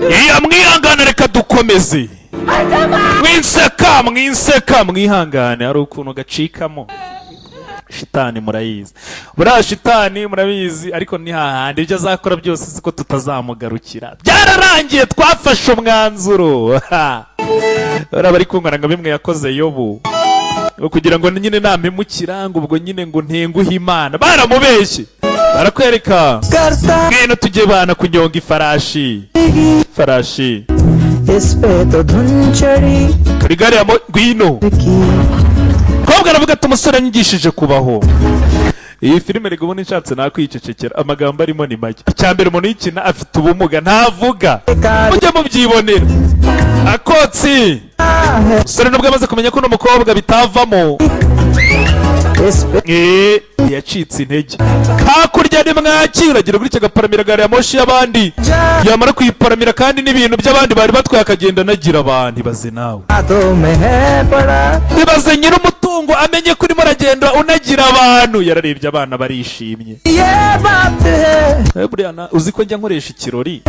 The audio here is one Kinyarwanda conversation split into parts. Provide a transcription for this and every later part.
Iya, mwihangane, reka dukomeze. Mwinseka, mwinseka, mwihangane, hari ukuntu gacikamo. Shitani murayizi, buriya shitani murabizi, ariko ni hahandi ibyo azakora byose siko tutazamugarukira. Byararangiye, twafashe umwanzuro. Bariya bari kungana ngo bimwe yakoze Yobu kugira ngo nyine nampemukira, ngo ubwo nyine ngo ntenguhe Imana. Baramubeshye, barakwereka. Ngwino tujye bana kunyonga ifarashi, farashi इस पे तो धुन चढ़ी kuri gare ya ngwino. Kobwa aravuga ati umusore anyigishije kubaho. Iyi filime rega ubundi nshatse nakwicecekera, amagambo arimo ni make. Icya mbere, umuntu uyikina afite ubumuga, ntavuga, mujye mubyibonera. Akotsi umusore nubwo amaze kumenya ko uno mukobwa bitavamo, इस पे yacitse intege. Hakurya ni mwakira agira gutya agaparamira gari ya moshi y'abandi, yamara kuyiparamira kandi n'ibintu by'abandi bari batwaye akagenda anagira abantu. Ibaze nawe, हाथों में है पड़ा ibaze nyir'umutungo amenye ko urimo uragenda unagira abantu. Yararebye abana barishimye. ये बात है Buriya uzi ko njya nkoresha ikirori,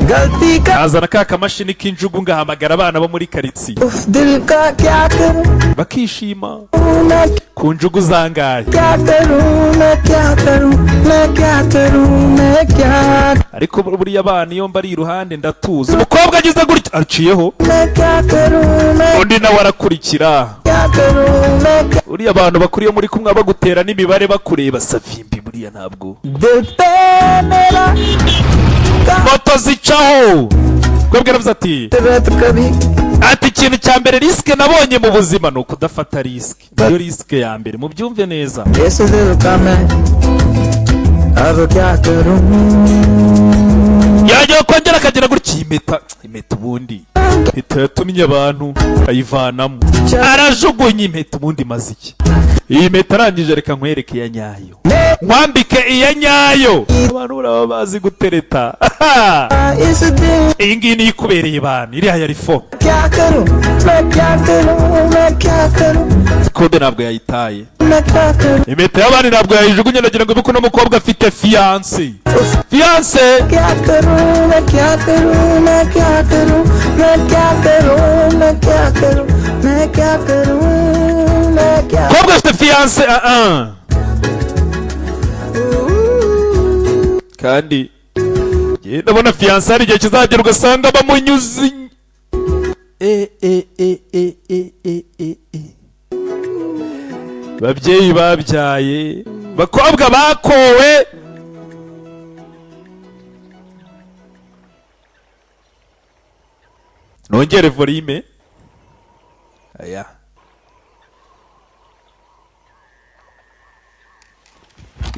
गलती का nazana ka kamashini k'injugu ngahamagara abana bo muri karitsiye उफ दिल का क्या करूं bakishima मैं ku njugu zangaye. क्या करूं मैं क्या करूं मैं क्या करूं मैं क्या Ariko buriya abana iyo mbari iruhande ndatuza. Umukobwa agize gutya aciyeho, मैं क्या करूं मैं undi nawe arakurikira. क्या करूं मैं क्या Uriya abantu bakuriye muri kumwe bagutera n'imibare bakureba savimbi, buriya ntabwo दिल पे मेरा moto zicaho. Twebwe yaravuze ati रत कभी ati ikintu cya mbere risk nabonye mu buzima ni ukudafata risk. Niyo risk ya mbere, mubyumve neza. इस दिल का मैं अब क्या करूं Yajya kongera akagera gutya, iyi impeta, impeta ubundi impeta yatumye abantu ayivanamo, arajugunya impeta. Ubundi imaze iki iyi mpeta? Arangije, reka nkwereke iya nyayo, nkwambike iya nyayo. Abantu baba bazi gutereta. इस दिल Iyi ngiyi niyo ikubereye bantu, iriya yari fo. क्या करूं मैं क्या करूं मैं क्या करूं Kode ntabwo yayitaye, मैं क्या करूं impeta y'abandi ntabwo yayijugunya. Ndagira ngo uno mukobwa afite fiancé, fiancé. क्या करूं मैं क्या करूं मैं क्या करूं मैं क्या करूं मैं क्या करूं मैं क्या करूं मैं क्या Mukobwa afite fiancé, ah ah. Kandi njye ndabona fiancé hari igihe kizagera ugasanga bamunyuze e e e e e e e e. Babyeyi babyaye bakobwa bakowe, nongere volume aya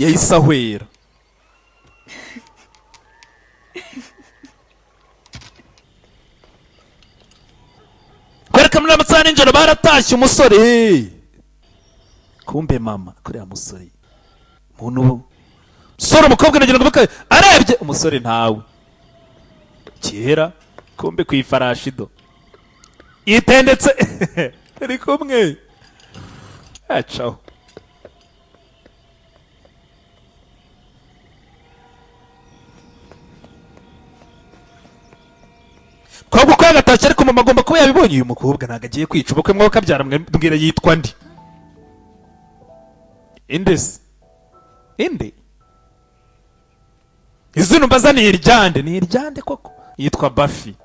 yahise ahwera. Kwereka muri amasaha nijoro baratashye. Umusore, hey! Kumbe mama kuriya musore muntu ubu musore umukobwa nagira ngo arebye umusore ntawe kera. Kumbe ku ifarashi do yitendetse iri kumwe acaho. Kobwa uko yagatashye, ariko mama agomba kuba yabibonye. Uyu mukobwa ntabwo agiye kwica ubukwe mwuka kabyara. Mbwira yitwa ndi inde se? Inde izina mbaza ni iryande, ni iryande koko? Yitwa Bafi,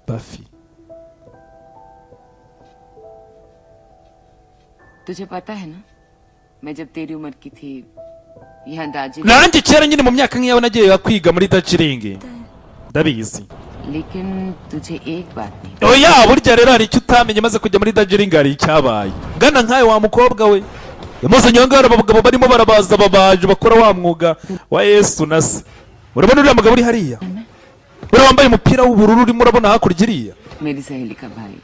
Bafi. तुझे पता है ना, मैं जब तेरी उम्र की थी यहाँ Darjeeling Nanjye kera nyine mu myaka nk'iyawe nagiye kwiga muri Darjeeling, ndabizi. लेकिन तुझे एक बात नहीं Oya, burya rero hari icyo utamenye. Maze kujya muri Darjeeling hari icyabaye ngana nkawe wa mukobwa we yamuzanye aho ngaho. Abagabo barimo barabaza, babaje bakora wa mwuga wa Yesu na se. Urabona uriya mugabo uri hariya, uriya wambaye umupira w'ubururu urimo urabona hakurya iriya? मेरी सहेली का भाई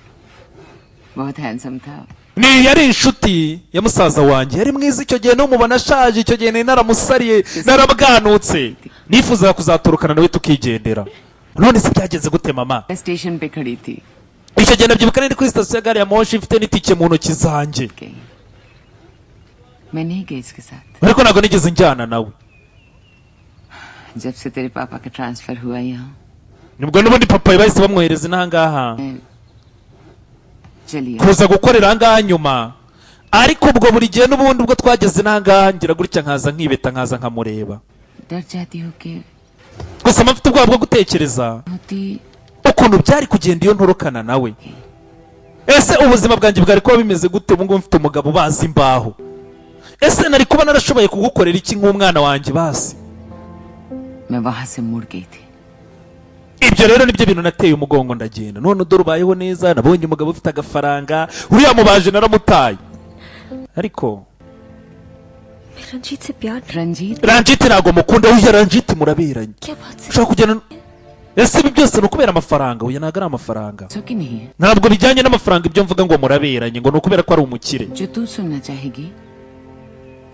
बहुत हैंडसम था। Ni yari inshuti ya musaza wanjye, yari mwiza icyo gihe. N'umubona ashaje, icyo gihe nari naramusariye, narabwanutse, nifuzaga kuzaturukana nawe tukigendera. None se byagenze gute mama? मैं स्टेशन पे खड़ी थी। Icyo gihe ndabyibuka nari kuri sitasiyo ya gari ya moshi, mfite n'itike mu ntoki zanjye. गई मैं नहीं गई इसके साथ। Ariko ntabwo nigeze njyana nawe. जब से तेरे पापा का ट्रांसफर हुआ यहाँ Nibwo n'ubundi papa bahise bamwohereza inahangaha मैं चली आई। kuza gukorera ahangaha nyuma. Ariko ubwo buri gihe n'ubundi ubwo twageze inahangaha ngira gutya nkaza nkibeta, nkaza nkamureba. डर जाती हो कि Gusa mba mfite ubwoba bwo gutekereza होती ukuntu byari kugenda iyo ntorokana nawe. Ese ubuzima bwanjye bwari kuba bimeze gute ubu ngubu mfite umugabo ubaza imbaho? Ese nari kuba narashoboye kugukorera iki nk'umwana wanjye basi? मैं वहां से मुड़ गई थी। Ibyo rero nibyo bintu nateye umugongo ndagenda. None dore ubayeho neza, nabonye umugabo ufite agafaranga, uriya mubaje naramutaye. Ariko मैं रंजीत से प्यार Ranjit Ranjit ntabwo mukunda. Uya Ranjit muraberanye. क्या बात से Ushobora kugenda. Ese ibi byose ni ukubera amafaranga? Oya, ntabwo ari amafaranga. सो कि नहीं है Ntabwo bijyanye n'amafaranga ibyo mvuga ngo muraberanye, ngo ni ukubera ko ari umukire. जो तू सुनना चाहेगी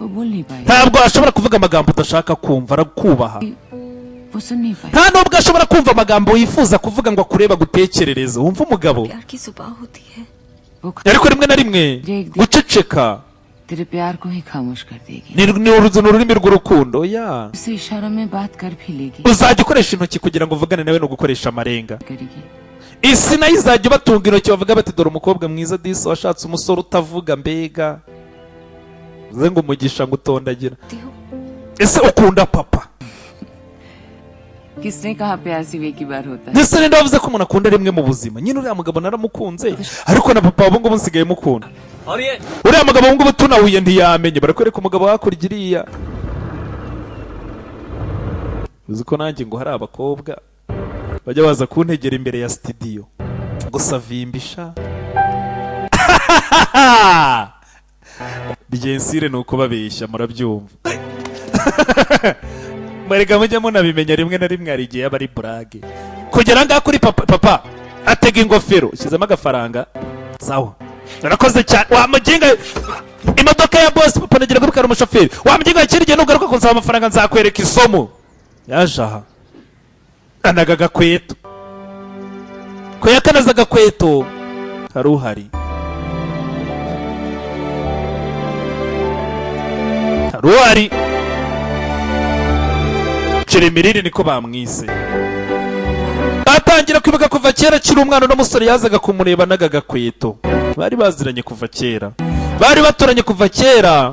वो बोल नहीं पाएगी। Ntabwo ashobora kuvuga amagambo udashaka kumva, arakubaha. वो सुन नहीं पाएगी। Nta nubwo ashobora kumva amagambo wifuza kuvuga ngo akureba agutekerereze. Wumva umugabo. प्यार की जुबां होती है। वो Ariko rimwe na rimwe guceceka तेरे प्यार को ही खामोश कर देगी। ni ururimi rw'urukundo ya. उसे इशारों में बात कर भी लेगी। Uzajya ukoresha intoki kugira ngo uvugane nawe, ni ugukoresha amarenga. करेगी। Isi nayo izajya ibatunga intoki, bavuga bati dore umukobwa mwiza disi washatse umusore utavuga, mbega uze ngo umugisha ngo utondagira. ती हो। Ese ukunda papa? किसने कहा प्यार सिर्फ एक ही बार होता है? Ndetse ninde wavuze ko umuntu akunda rimwe mu buzima? Nyine uriya mugabo naramukunze, ariko na papa ubu ngubu nsigaye mukunda. Uriya mugabo ubu ngubu tunahuye ntiyamenye. Barakwereka umugabo hakurya iriya. Uzi ko nanjye ngo hari abakobwa bajya baza kuntegera imbere ya studio gusa vimbisha Byensire ni uko babeshya, murabyumva. Mwereka mujye munabimenya, rimwe na rimwe hari igihe aba ari burage. Kugera ngaha kuri papa, papa atega ingofero, ushyizemo agafaranga, sawa, urakoze cyane wa muginga. Imodoka ya boss, papa nagira ngo bikare umushoferi wa muginga. Ikindi gihe nugaruka kunsaba amafaranga nzakwereka isomo. Yaje aha anaga agakweto ko yakanaze agakweto, hari uhari, hari uhari. Kiremirire niko bamwise. Atangira kwibuka kuva kera akiri umwana n'umusore yazaga kumureba n'aga gakweto. Bari baziranye kuva kera, bari baturanye kuva kera.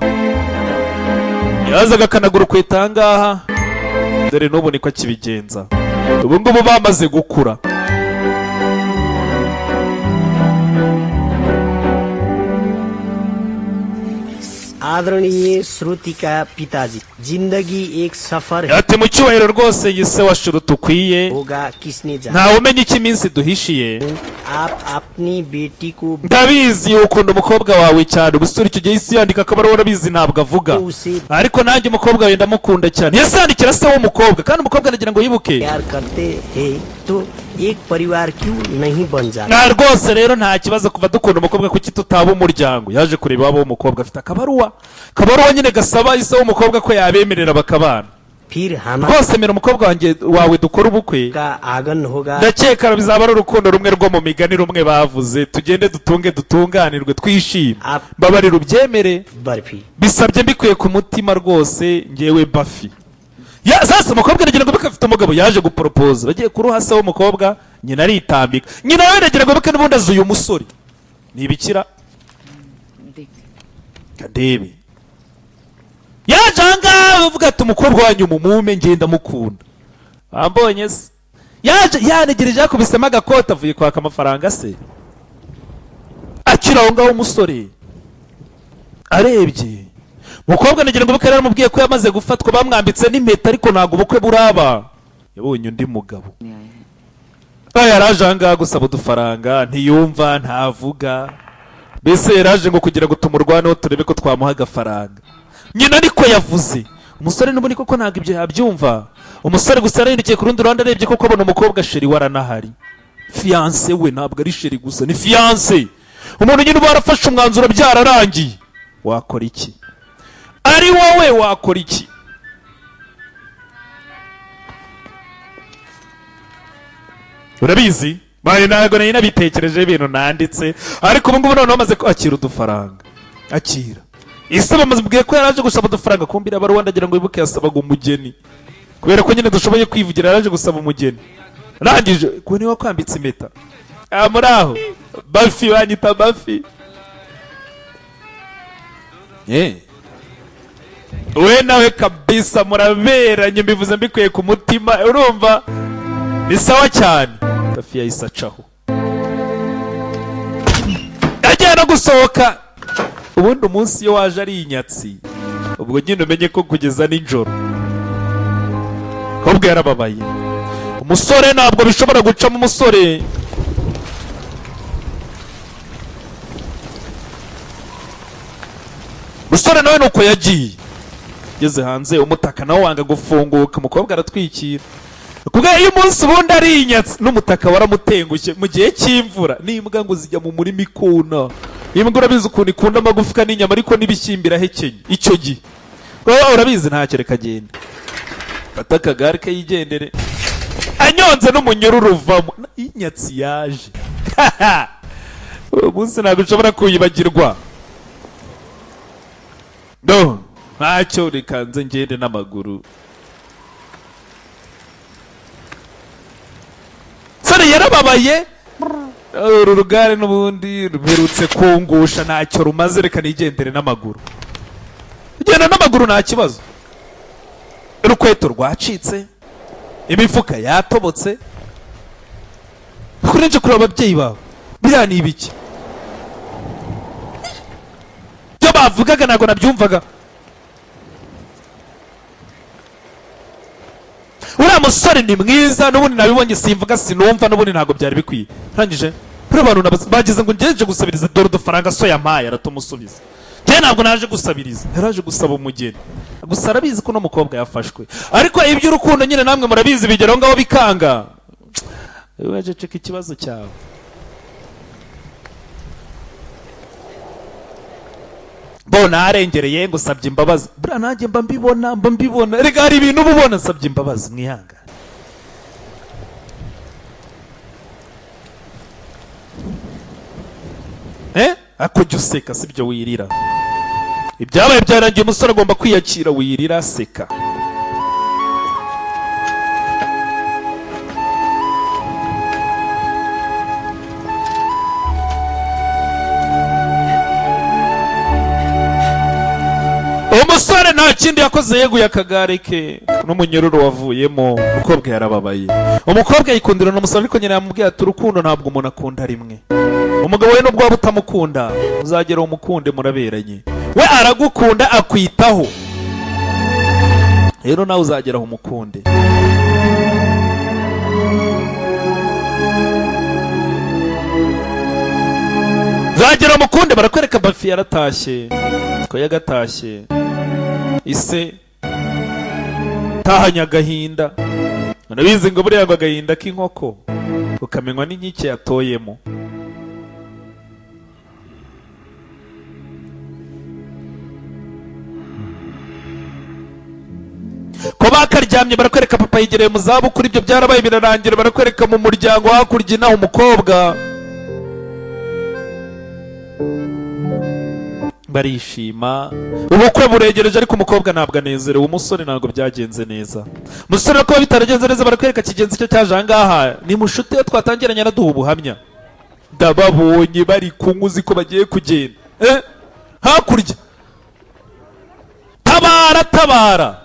Yazaga akanagura urukweto aha ngaha, dore n'ubu niko akibigenza. Ubu ngubu bamaze gukura. आदरणीय श्रुतिका पिताजी, जिंदगी एक सफर है। Ati mu cyubahiro rwose yise wa Shruti ukwiye, होगा किसने जाना। ntawe umenya icyo iminsi duhishiye. आप अपनी बेटी को Ndabizi ukunda umukobwa wawe cyane. Ubusore icyo gihe isi yandika akaba ari urabizi ntabwo avuga, उसे ariko nanjye umukobwa wawe ndamukunda cyane. Yese yandikira se w'umukobwa, kandi umukobwa nagira ngo yibuke. प्यार करते हैं तो एक परिवार क्यों नहीं बन जाता? Nta rwose rero nta kibazo, kuva dukunda umukobwa kuki tutaba umuryango? Yaje kureba iwabo w'umukobwa afite akabaruwa, akabaruwa nyine gasaba ise w'umukobwa ko yabemerera bakabana. फिर हमारा Rwose mera umukobwa wanjye wawe dukora ubukwe, आगन होगा। ndakeka bizaba ari urukundo rumwe rwo mu migani rumwe bavuze, tugende dutunge dutunganirwe twishime. Mbabarira ubyemere. Barfi. Bisabye mbikuye ku mutima rwose ngewe Bafi ya. Sasa umukobwa nagira ngo afite umugabo yaje guporopoza, bagiye kuruha se w'umukobwa, nyina aritambika. Nyina we nagira ngo bike n'ubundi azi uyu musore ni ibikira. Kadebe yaje ahangaha bavuga ati umukobwa wanyu mumume ngenda mukunda, bambonye se yaje yanegereje yakubisemo agakota avuye kwaka amafaranga se. Akiri aho ngaho umusore arebye umukobwa nagira ngo bukere yaramubwiye ko yamaze gufatwa bamwambitse n'impeta, ariko ntabwo ubukwe buraba. Yabonye undi mugabo yaraje ahangaha gusaba udufaranga, ntiyumva ntavuga, mbese yaraje ngo kugira ngo tumurwaneho turebe ko twamuha agafaranga. Nyina ariko yavuze umusore n'ubundi koko ntabwo ibyo yabyumva. Umusore gusa yarahindukiye ku rundi ruhande arebye koko abona umukobwa chéri we aranahari, fiancé we, ntabwo ari chéri gusa ni fiancé. Umuntu nyine uba warafashe umwanzuro byararangiye, wakora iki? Ari wowe wakora iki? Urabizi baye ntabwo nari nabitekereje ibintu nanditse, ariko ubu ngubu noneho amaze kwakira udufaranga, akira ise bamubwiye ko yaraje gusaba udufaranga, kumbira abaruwa ndagira ngo wibuke yasabaga umugeni. Kubera ko nyine dushoboye kwivugira, yaraje gusaba umugeni. Rangije ko niwe wakwambitse impeta. Ah, muri aho Bafi, banyita Bafi. We nawe kabisa muraberanye, mbivuze mbikuye ku mutima, urumva ni sawa cyane. Bafi yahise acaho, yagiye no gusohoka. Ubundi umunsi iyo waje ari inyatsi, ubwo nyine umenye ko kugeza nijoro ahubwo yarababaye. Umusore ntabwo bishobora gucamo umusore. Umusore nawe nuko yagiye, ageze hanze umutaka nawe wanga gufunguka, umukobwa aratwikira. Kubera iyo umunsi ubundi ari inyatsi n'umutaka waramutengushye mu gihe cy'imvura, n'imbwa ngo zijya mu murima ikuna. Imbwa urabizi ukuntu ikunda amagufwa n'inyama, ariko n'ibishyimbo irahekenye icyo gihe. Wowe urabizi, ntacyo, reka agende. Fata akagare ke yigendere, anyonze n'umunyururu uvamo. Inyatsi yaje uwo munsi ntabwo ushobora kuyibagirwa. No ntacyo, reka nze ngende n'amaguru. Sore yarababaye, uru rugare n'ubundi ruherutse kungusha, ntacyo rumaze, reka nigendere n'amaguru. Genda n'amaguru nta kibazo. Urukweto rwacitse, imifuka yatobotse. Kurenje kureba ababyeyi bawe, biriya ni ibiki? Ibyo bavugaga ntabwo nabyumvaga. Uriya musore ni mwiza n'ubundi nabibonye, simvuga sinumva, n'ubundi ntabwo byari bikwiye. Ntangije kuri abantu bagize ngo ngejeje gusabiriza, dore udufaranga so yampaye, aratumusubiza. Njye ntabwo naje gusabiriza, yaraje gusaba umugeni. Gusa arabizi ko uno mukobwa yafashwe, ariko iby'urukundo nyine namwe murabizi bigeraho ngaho bikanga. Wejeceka ikibazo cyawe. Bona arengereye ngo usabye imbabazi, buriya nanjye mba mbibona, mba mbibona. Erega hari ibintu uba ubona. Nsabye imbabazi, mwihangane. Ako jya useka, sibyo wirira. Ibyabaye byarangiye, umusore agomba kwiyakira. Wirira, seka. Umusore nta kindi yakoze, yeguye akagare ke n'umunyururu wavuyemo. Umukobwa yarababaye, umukobwa yikundira n'umusore, ariko nyina yamubwiye ati urukundo ntabwo umuntu akunda rimwe. Umugabo we nubwo waba utamukunda, uzagera umukunde, muraberanye. We aragukunda, akwitaho, rero nawe uzagera aho umukunde. Uzagera umukunde. Barakwereka Bafi yaratashye, ko yagatashye ise tahanye agahinda. Urabizi ngo buriya ngo agahinda k'inkoko ukamenywa n'inkike yatoyemo. Ko bakaryamye, barakwereka papa yegereye mu zabukuru, ibyo byarabaye birarangira. Barakwereka mu muryango hakurya inaha umukobwa barishima, ubukwe buregereje, ariko umukobwa ntabwo anezerewe. Umusore ntabwo byagenze neza, umusore ko bitaragenze neza. Barakwereka kigenzi cyo cyaje aha ngaha, ni mushuti we twatangiranye, araduha ubuhamya. Ndababonye bari kunywa, uzi ko bagiye kugenda hakurya. Tabara, tabara!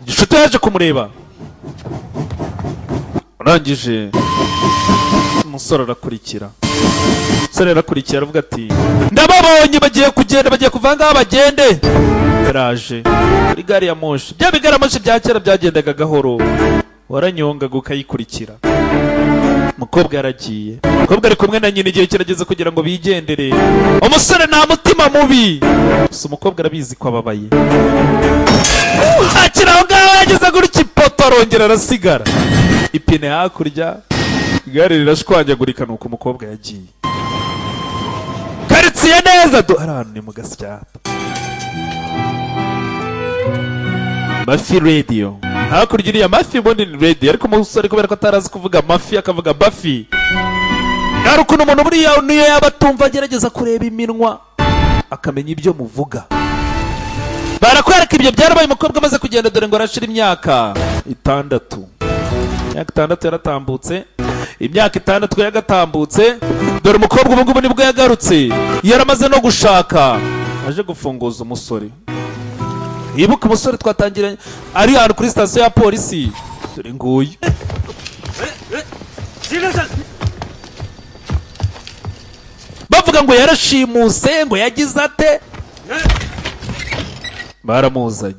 Inshuti yaje kumureba, arangije umusore arakurikira. Umusore arakurikira, aravuga ati ndababonye bagiye kugenda, bagiye kuva ngaha bagende. Yaraje kuri gari ya moshi, bya bigari ya moshi bya kera byagendaga gahoro, waranyongaga ukayikurikira. Umukobwa yaragiye, umukobwa ari kumwe na nyina, igihe kirageze kugira ngo bigendere. Umusore nta mutima mubi, gusa umukobwa arabizi ko ababaye. Akiri aho ngaho yageze gutya ipoto arongera arasigara, ipine hakurya, igare rirashwanyagurika. Nuko umukobwa yagiye karitsiye neza do, hari ahantu ni mu Gasyata. Mafi radio hakurya iriya mafi, ubundi ni radio, ariko umusore kubera ko atarazi kuvuga mafi akavuga bafi. Hari ukuntu umuntu buriya niyo yaba atumva agerageza kureba iminwa akamenya ibyo muvuga. Barakwereka ibyo byarabaye, umukobwa amaze kugenda, dore ngo arashira imyaka 6. Imyaka 6 yaratambutse, imyaka 6 yagatambutse. Dore umukobwa ubu ngubu nibwo yagarutse, yaramaze no gushaka, aje gufunguza umusore. Ibuka umusore twatangiranye ari ahantu kuri sitasiyo ya polisi. Dore nguyu. Bavuga ngo yarashimuse, ngo yagize ate, baramuzanye.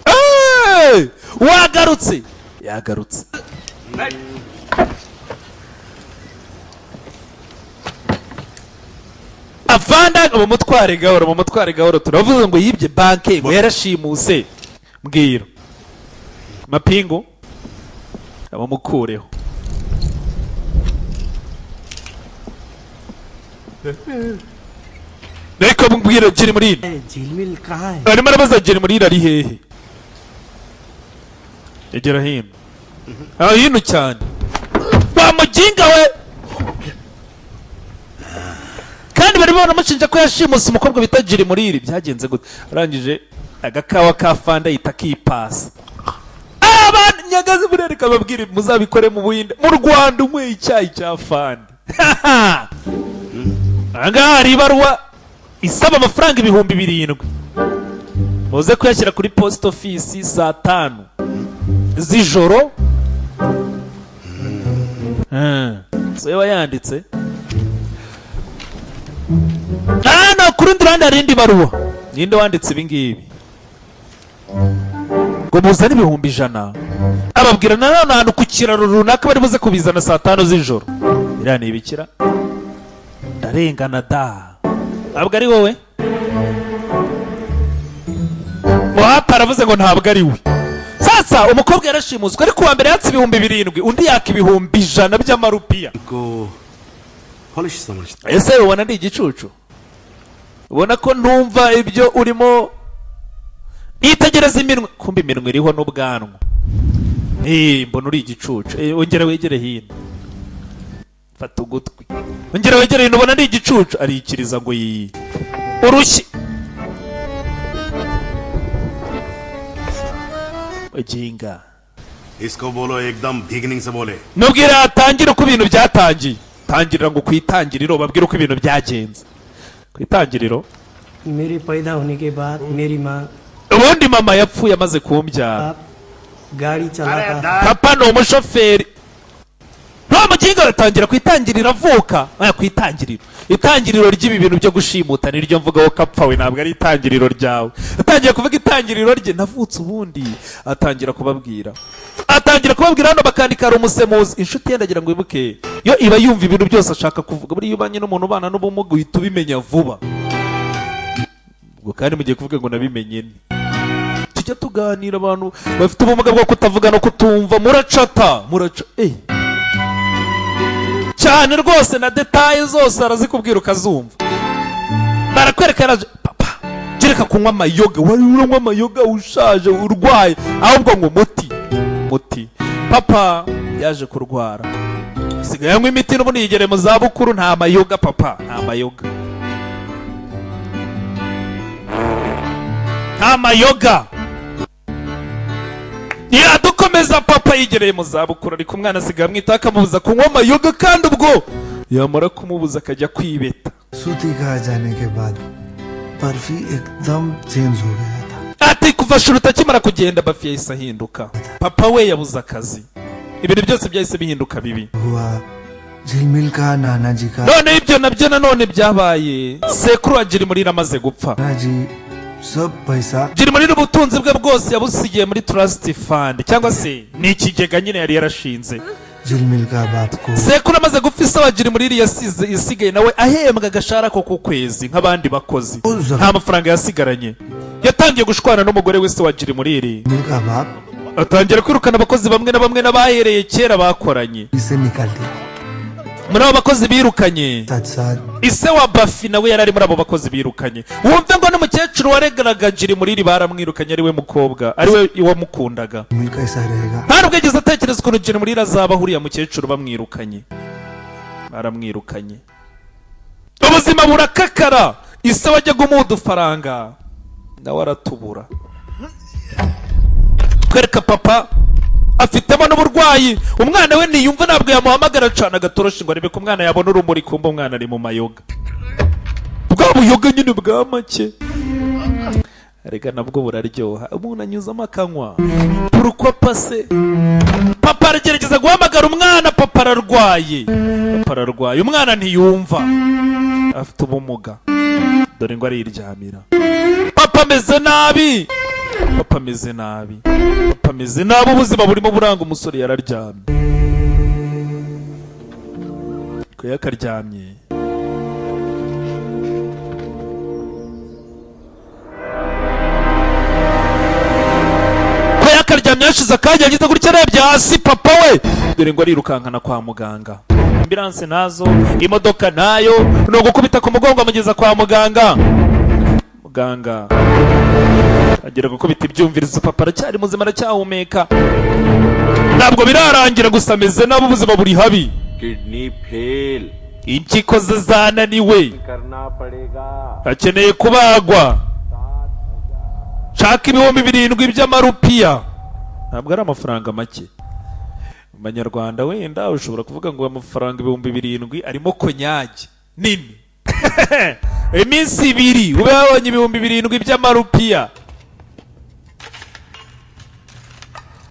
Hey! Wagarutse, yagarutse. Afanda mumutware gahoro, mumutware gahoro. Turavuze ngo yibye banke, ngo yarashimuse. Mbwira mapingu abamukureho. Reka mbwira Jirimurira. Jhilmil कहाँ है? Arimo arabaza Jirimurira ari hehe. Egera hino. Ah, hino cyane. Wa mujinga we. Kandi bari banamushinja ko yashimuse umukobwa bita Jirimurira. Byagenze gute? Arangije agakawa ka fanda yita kipasa. Abantu nyagazi burereka babwire muzabikore mu Buhinde. Mu Rwanda unywe icyayi cya fanda. Ahangaha hari ibaruwa isaba amafaranga 7000. Muze kuyashyira kuri post office saa 5 z'ijoro. So yanditse. Hano ku rundi ruhande hari indi baruwa. Ninde wanditse ibi ngibi? Ngo muzane 100,000. Ababwira nanone ahantu ku kiraro runaka bari buze kubizana saa 5 z'ijoro. Iriya ni ibikira. Ndarengana da. Ntabwo ari wowe. Muhapa aravuze ngo ntabwo ari we. Sasa umukobwa yarashimuswe, ariko uwa mbere yatse 7000, undi yaka 100,000 by'amarupiya. Ese ubona ndi igicucu? Ubona ko ntumva ibyo urimo? Itegereza iminwe, kumbe iminwe iriho n'ubwanwa. Mbona uri igicucu. Ongera wegere hino. Fata ugutwi. Ongera wegere hino, ubona ndi igicucu. Arikiriza ngo yi. Urushyi. Ojinga. Isko bolo ekdam beginning se bole. Nubwira atangire uko ibintu byatangiye. Tangirira ngo kwitangiriro babwire uko ibintu byagenze. Kwitangiriro. Mere paida hone ke baad meri maa. Ubundi mama yapfuye amaze kumbyara. Gari chalata. Papa ni umushoferi. Nta mugingo aratangira kwitangirira avuka. Aya kwitangiriro. Itangiriro ry'ibi bintu byo gushimuta niryo mvuga ko kapfa we, ntabwo ari itangiriro ryawe. Atangiye kuvuga itangiriro rye, navutse ubundi. Atangira kubabwira. Atangira kubabwira hano bakandika umusemuzi. Inshuti ye ndagira ngo ibuke. Yo iba yumva ibintu byose ashaka kuvuga. Buri yubanye n'umuntu ubana n'ubumuga uhita ubimenya vuba. Ubwo kandi mugiye kuvuga ngo nabimenye ni. Tujya tuganira abantu bafite ubumuga bwo kutavuga no kutumva, muracata, muraca cyane rwose na details zose arazikubwira ukazumva. Barakwereka yaraje, papa gereka kunywa amayoga, wari uranywa amayoga ushaje urwaye, ahubwo ngo muti muti. Papa yaje kurwara, sigaye anywa imiti n'ubundi yigere mu zabukuru. Nta mayoga papa, nta mayoga, nta mayoga. Yadukomeza papa yigereye mu zabukuru, ariko umwana asigaye amwita akamubuza kunywa amayoga, kandi ubwo yamara kumubuza akajya kwibeta. Suti ka jane ke baad Barfi ekdam change ho gaya tha. Ati kuva Shuruta akimara kugenda Barfi yahise ahinduka. Papa we yabuze akazi, ibintu byose byahise bihinduka bibi. Huwa Jhilmil ka nana ji ka. None ibyo nabyo nanone byabaye sekuru wa Jirimurira amaze gupfa. Nana sab paisa Jirimurira ubutunzi bwe bwose yabusigiye muri trust fund, cyangwa se ni ikigega nyine yari yarashinze. Jhilmil ka baap ko sekuru amaze gupfa ise wa Jirimurira yasize isigaye nawe ahembwa agashara ko ku kwezi nk'abandi bakozi, nta mafaranga yasigaranye. Yatangiye gushwana n'umugore wese wa Jirimurira, atangira kwirukana abakozi bamwe na bamwe n'abahereye kera bakoranye. Ise nikal diya. Muri abo bakozi birukanye, ise wa Bafi nawe yari ari muri abo bakozi birukanye. Wumve ngo n'umukecuru waregaraga Jirimurira baramwirukanye, ari we mukobwa, ari we wamukundaga. Nta nubwo yigeze atekereza ukuntu Jirimurira azabaho uriya mukecuru bamwirukanye. Baramwirukanye, ubuzima burakakara. Ise wajyaga umuha udufaranga Nawe aratubura. Twereka papa afitemo n'uburwayi, umwana we niyumva, ntabwo yamuhamagara. Acana agatoroshi ngo arebe ko umwana yabona urumuri. Kumva umwana ari mu mayoga, bwa buyoga nyine bwa make. Reka nabwo buraryoha, umuntu anyuzamo akanywa. Pourquoi pase? Papa aragerageza guhamagara umwana. Papa ararwaye, papa ararwaye, umwana ntiyumva, afite ubumuga. Dore ngo ariryamira. Papa ameze nabi, papa ameze nabi, papa ameze nabi, ubuzima burimo buranga. Umusore yararyamye ko yakaryamye. Ko yakaryamye, hashize akanya yagize gutya arebye hasi, papa we dore ngo arirukankana kwa muganga. Ambulance nazo, imodoka nayo ni ugukubita ku mugongo, amugeza kwa muganga. Muganga agera gukubita ibyumvirizo, papa aracyari muzima, aracyahumeka, ntabwo birarangira, gusa ameze nabi, ubuzima buri habi. Kidney fail. Impyiko ze zananiwe, करना पड़ेगा. Akeneye kubagwa. Shaka 7,000 by'amarupiya, ntabwo ari amafaranga make mu Banyarwanda. Wenda ushobora kuvuga ngo amafaranga 7,000 arimo konyagi nini. Iminsi 2 ube wabonye 7,000 by'amarupiya.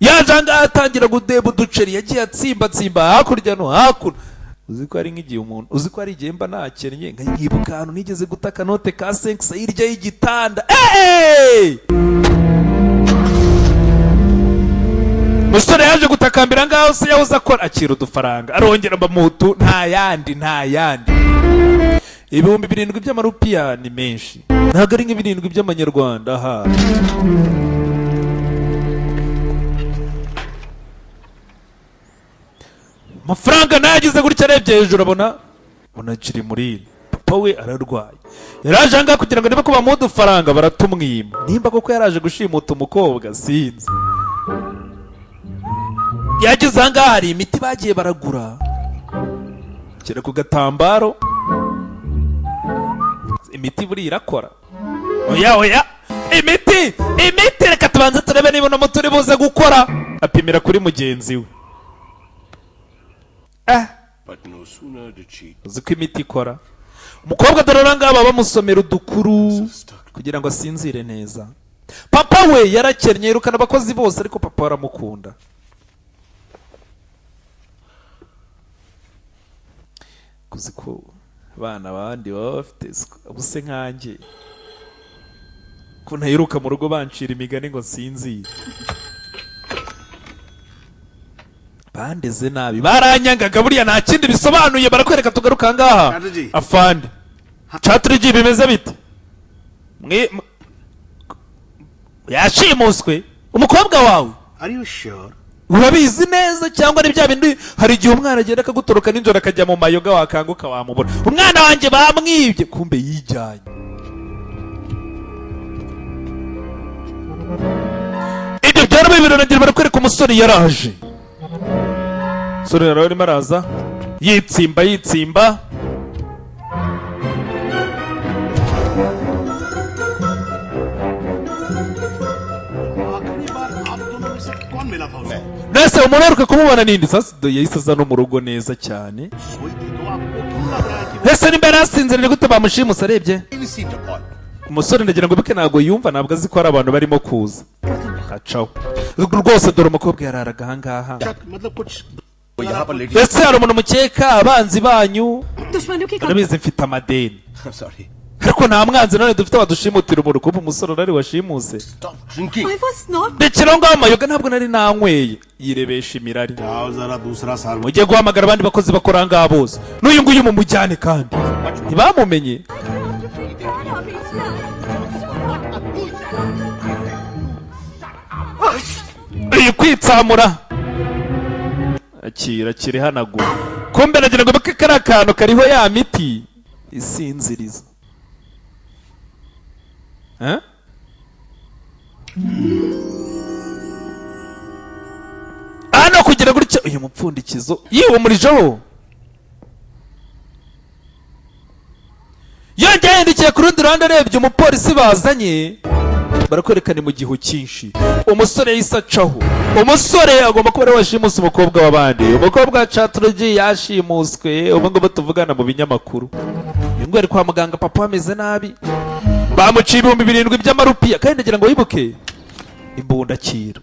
Yaje ahangaha atangira gudeba uduceri yagiye atsimbatsimba hakurya no hakuno. Uzi ko ari nk'igihe umuntu, uzi ko ari igihe mba nakennye, nkibuka ahantu nigeze guta akanote ka senkisa hirya y'igitanda. Eee! Musore yaje gutakambira ngaho se yahoze akora, akira udufaranga, arongera bamutu. Nta yandi, nta yandi. 7,000 by'amarupiya ni menshi, ntabwo ari nk'ibirindwi by'amanyarwanda aha. Amafaranga nayagize gutya, arebye hejuru abona abona Muriri. Papa we ararwaye, yaraje ahangaha kugira ngo niba ko bamuha udufaranga, baratumwima. Nimba koko yaraje gushimuta umukobwa, sinzi. Yageze ahangaha, hari imiti bagiye baragura, shyira ku gatambaro. Imiti buriya irakora? Oya, oya, imiti, imiti, reka tubanze turebe niba uno muti uri buze gukora. Apimira kuri mugenzi we. Eh. But no sooner did she Uzi ko imiti ikora? Umukobwa dore ngaba bamusomera udukuru kugira ngo asinzire neza. Papa we yarakennye, yirukana abakozi bose, ariko papa aramukunda. Kuzi ko abana bandi baba bafite ubuse nkanjye ko ntayiruka mu rugo, bancira imigani ngo nsinzire. Bandeze nabi, baranyangaga, buriya nta kindi bisobanuye. Barakwereka, tugaruka ngaha. Chatterjee. Afande Chatterjee, bimeze bite? Yashimuswe umukobwa wawe. Are you sure? Urabizi neza cyangwa ni bya bindi? Hari igihe umwana agenda akagutoroka nijoro akajya mu mayoga, wakanguka wamubura. Umwana wanjye bamwibye, kumbe yijyanye. Ibyo byarabaye birarangira. Barakwereka umusore yaraje. Umusore yari arimo araza yitsimba, yitsimba. आखिरी बार आप दोनों में से कौन मिला था उसे? Mbese umuntu uheruka kumubona ninde? Sasa yahise aza no mu rugo neza cyane. सोई थी तो आपको क्यों लग रहा है कि Ese nimba yari asinziriye, ni gute bamushimuse? Arebye received a call? Umusore, ndagira ngo wibuke, ntabwo yumva, ntabwo azi ko hari abantu barimo kuza. Acaho rwose. Dore umukobwa yararaga ahangaha. मतलब कुछ यहाँ पर lady. Ese hari umuntu mukeka, abanzi banyu? दुश्मनों की Urabizi mfite amadeni. Sorry. Ariko nta mwanzi none dufite wadushimutira umuntu. Kuba umusore urari washimuse. Stop drinking. I was not. Ndekera ngaho amayoga, ntabwo nari nanyweye. Yirebesha imirari. आओ जरा दूसरा साल. Mujye guhamagara abandi bakozi bakora aha ngaha bose, n'uyu nguyu mumujyane. Kandi ntibamumenye. Iyi kwitsamura, akira, akira, ihanagura. Kumbe nagira ngo bake kariya kantu kariho ya miti isinziriza. Eh? Hano kugira gutya uyu mupfundikizo yiwumurijeho, yongeye yahindukiye ku rundi ruhande, arebye umupolisi bazanye. Barakwerekana mu gihu cyinshi. Umusore yahise acaho. Umusore agomba kuba ariwe washimuse umukobwa w'abandi. Umukobwa wa Chatterjee yashimuswe ubu ngubu tuvugana mu binyamakuru. Uyu nguyu ari kwa muganga, papa ameze nabi, bamuciye 7000 by'amarupiya. Kandi ndagira ngo wibuke imbundakira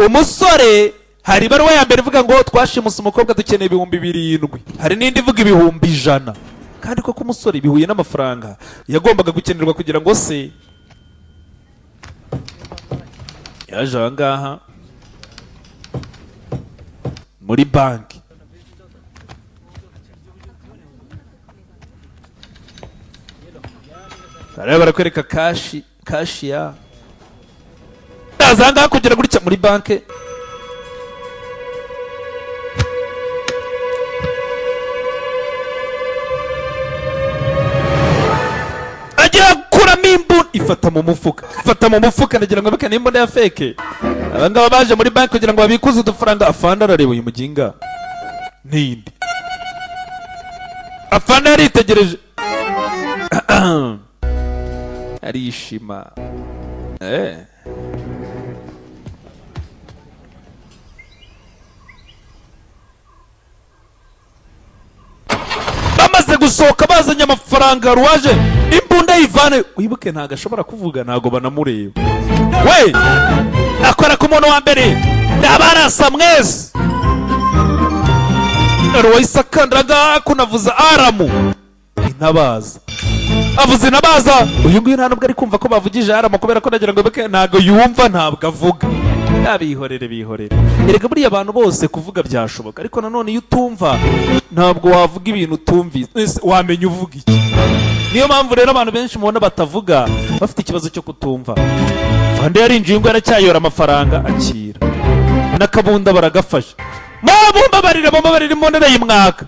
umusore. Hari ibaruwa ya mbere ivuga ngo twashimuse umukobwa, dukeneye 7000. Hari n'indi ivuga 100,000. Kandi koko umusore bihuye n'amafaranga yagombaga gukenerwa kugira ngo se yaje aha ngaha muri banki. Bareba barakwereka cash, cashier aza aha ngaha kugira gutya muri banki. Agiye gukuramo imbunda, ifata mu mufuka, ifata mu mufuka. Ndagira ngo bikane imbunda ya fake. Aba ngaba baje muri banki kugira ngo babikuze udufaranga. Afande arareba uyu muginga ninde. Afande yaritegereje arishima. Bamaze gusohoka bazanye amafaranga, ruwaje imbunda yivane. Wibuke ntago ashobora kuvuga, ntago banamureba. We akora ku muntu wa mbere, ndabarasa mwese. Ruwahise akandaga kunavuza aramu intabaza, avuze intabaza. Uyu nguyu nta nubwo ari kumva ko bavugije aramu, kubera ko nagira ngo wibuke ntago yumva, ntabwo avuga. Bihorere bihorere, erega buriya abantu bose kuvuga byashoboka, ariko nanone iyo utumva ntabwo wavuga ibintu utumvise, wamenya uvuga iki. Niyo mpamvu rero abantu benshi mubona batavuga bafite ikibazo cyo kutumva. Fande yarinjiye ngo aracyayora amafaranga, akira n'akabunda baragafasha. Mumbabarire, mumbabarire, imbunda y'umwaka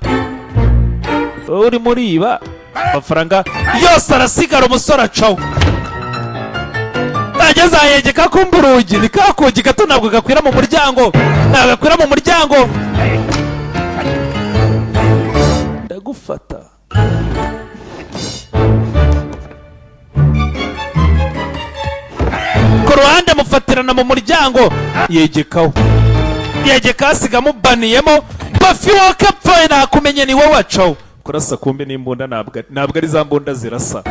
uri muriba amafaranga yose arasigara. Umusore acaho ageze ahegeka kumva urugi ni ka kugi gato, ntabwo gakwira mu muryango, ntabwo gakwira mu muryango. Ndagufata ku ruhande, amufatirana mu muryango, yegekaho, yegeka, asigamo baniyemo bafi wakapfaye nakumenye ni wowe. Acaho kurasa kumbe n'imbunda, ntabwo ari za mbunda zirasa.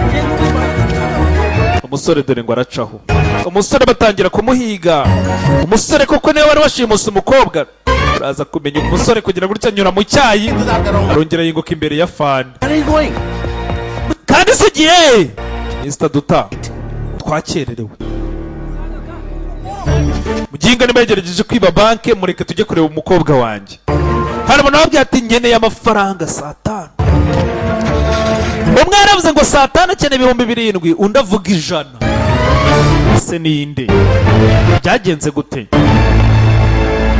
Umusore dore ngo aracaho. Umusore batangira kumuhiga. Umusore koko niwe wari washimuse umukobwa. Uraza kumenya umusore kugira gutya anyura mu cyayi, arongera yinguka imbere ya fani. Kandi se ugiye Mr. Duta, twakererewe. Muginga niba yagerageje kwiba banke, mureke tujye kureba umukobwa wanjye. Hari umuntu wabwiye ati nkeneye amafaranga saa 5. Umwe yaravuze ngo saa 5 akeneye 7000, undi avuga 100. Ese ninde? Byagenze gute?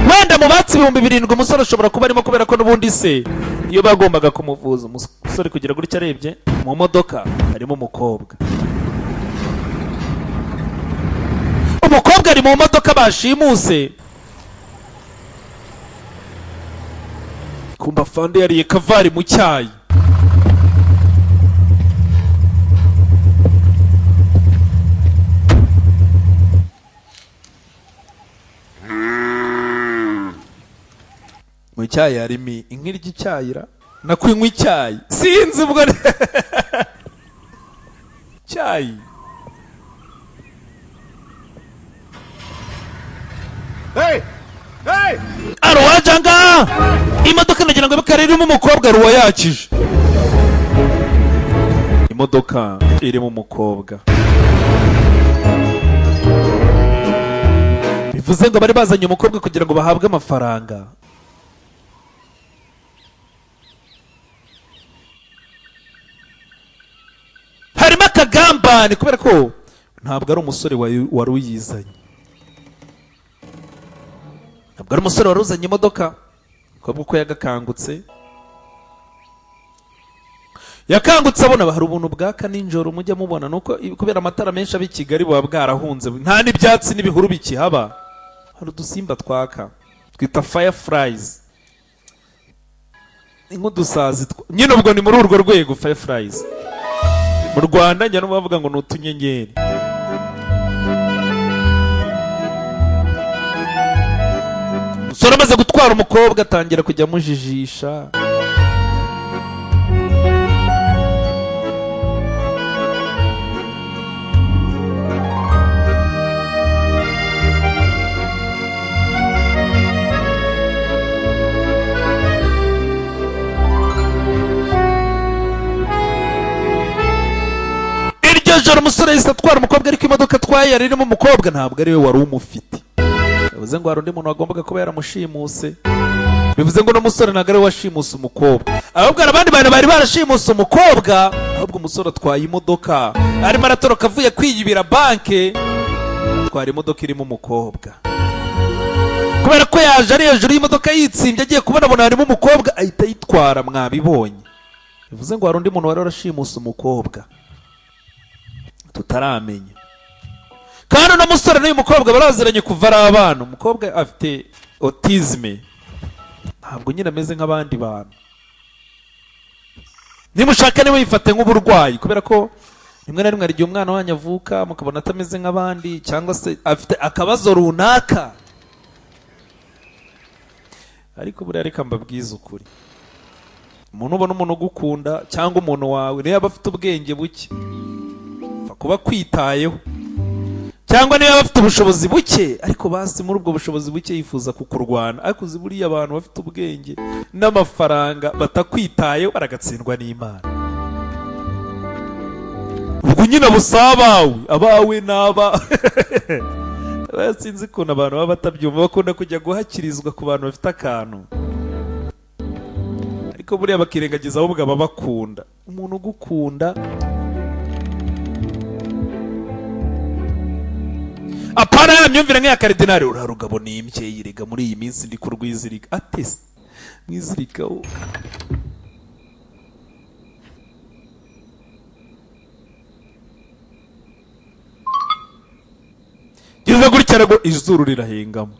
Wenda mu batsi 7000 umusore ashobora kuba arimo, kubera ko n'ubundi se iyo bagombaga kumuvuza. Umusore kugira gutya arebye mu modoka harimo umukobwa. Umukobwa ari mu modoka bashimuse. Kumba fande yariye kavari mu cyayi. Mu cyayi harimo inka irya icyayira nakwinywa icyayi sinzi ubwo cyayi. Hey! Hey! Arwajanga imodoka nagira ngo bikare irimo umukobwa ruwa yakije. Imodoka irimo umukobwa, bivuze ngo bari bazanye umukobwa kugira ngo bahabwe amafaranga. Harimo akagambane kubera ko ntabwo ari umusore wari uyizanye, ntabwo ari umusore wari uzanye imodoka. Umukobwa uko yagakangutse, yakangutse abona hari ubuntu bwaka nijoro mujya mubona, nuko kubera amatara menshi abi Kigali buba bwarahunze, nta n'ibyatsi n'ibihuru bikihaba, hari udusimba twaka twita fireflies, nk'udusazi nyine. Ubwo ni muri urwo rwego fireflies mu Rwanda njya n'ubavuga ngo ni utunyenyeri. Umusore amaze gutwara umukobwa atangira kujya amujijisha. Iryo joro umusore yahise atwara umukobwa, ariko imodoka atwaye yari irimo umukobwa ntabwo ari we wari umufite. Bivuze ngo hari undi muntu wagombaga kuba yaramushimuse. Bivuze ngo uno musore ntabwo ari we washimuse umukobwa, ahubwo hari abandi bantu bari barashimuse umukobwa. Ahubwo umusore atwaye imodoka arimo aratoroka avuye kwiyibira banke, atwara imodoka irimo umukobwa. Kubera ko yaje ari hejuru y'imodoka yitsimbye, agiye kubona harimo umukobwa ahita ayitwara. Mwabibonye? Bivuze ngo hari undi muntu wari warashimuse umukobwa tutaramenya. Kandi uno musore n'uyu mukobwa baraziranye kuva ari abana. Umukobwa afite autisme, ntabwo nyine ameze nk'abandi bantu. Nimushaka niwe yifate nk'uburwayi, kubera ko rimwe na rimwe hari igihe umwana wanyu avuka mukabona atameze nk'abandi, cyangwa se afite akabazo runaka. Ariko buriya reka mbabwize ukuri, umuntu ubona umuntu ugukunda cyangwa umuntu wawe, niyo yaba afite ubwenge buke apfa kuba akwitayeho, cyangwa niba bafite ubushobozi buke ariko basi muri ubwo bushobozi buke yifuza kukurwana. Ariko uzi buriya abantu bafite ubwenge n'amafaranga batakwitayeho baragatsindwa n'Imana. Ubwo nyine busa abawe abawe n'aba sinzi ukuntu abantu baba batabyumva, bakunda kujya guhakirizwa ku bantu bafite akantu, ariko buriya bakirengagiza ahubwo ababakunda. Umuntu ugukunda apana ya myumvire nk'iya karidinali, uriya rugabo ni imbyeyi rega muri iyi minsi ndi kurwizirika atese mwizirikaho. Gize gutya rego izuru rirahengamo,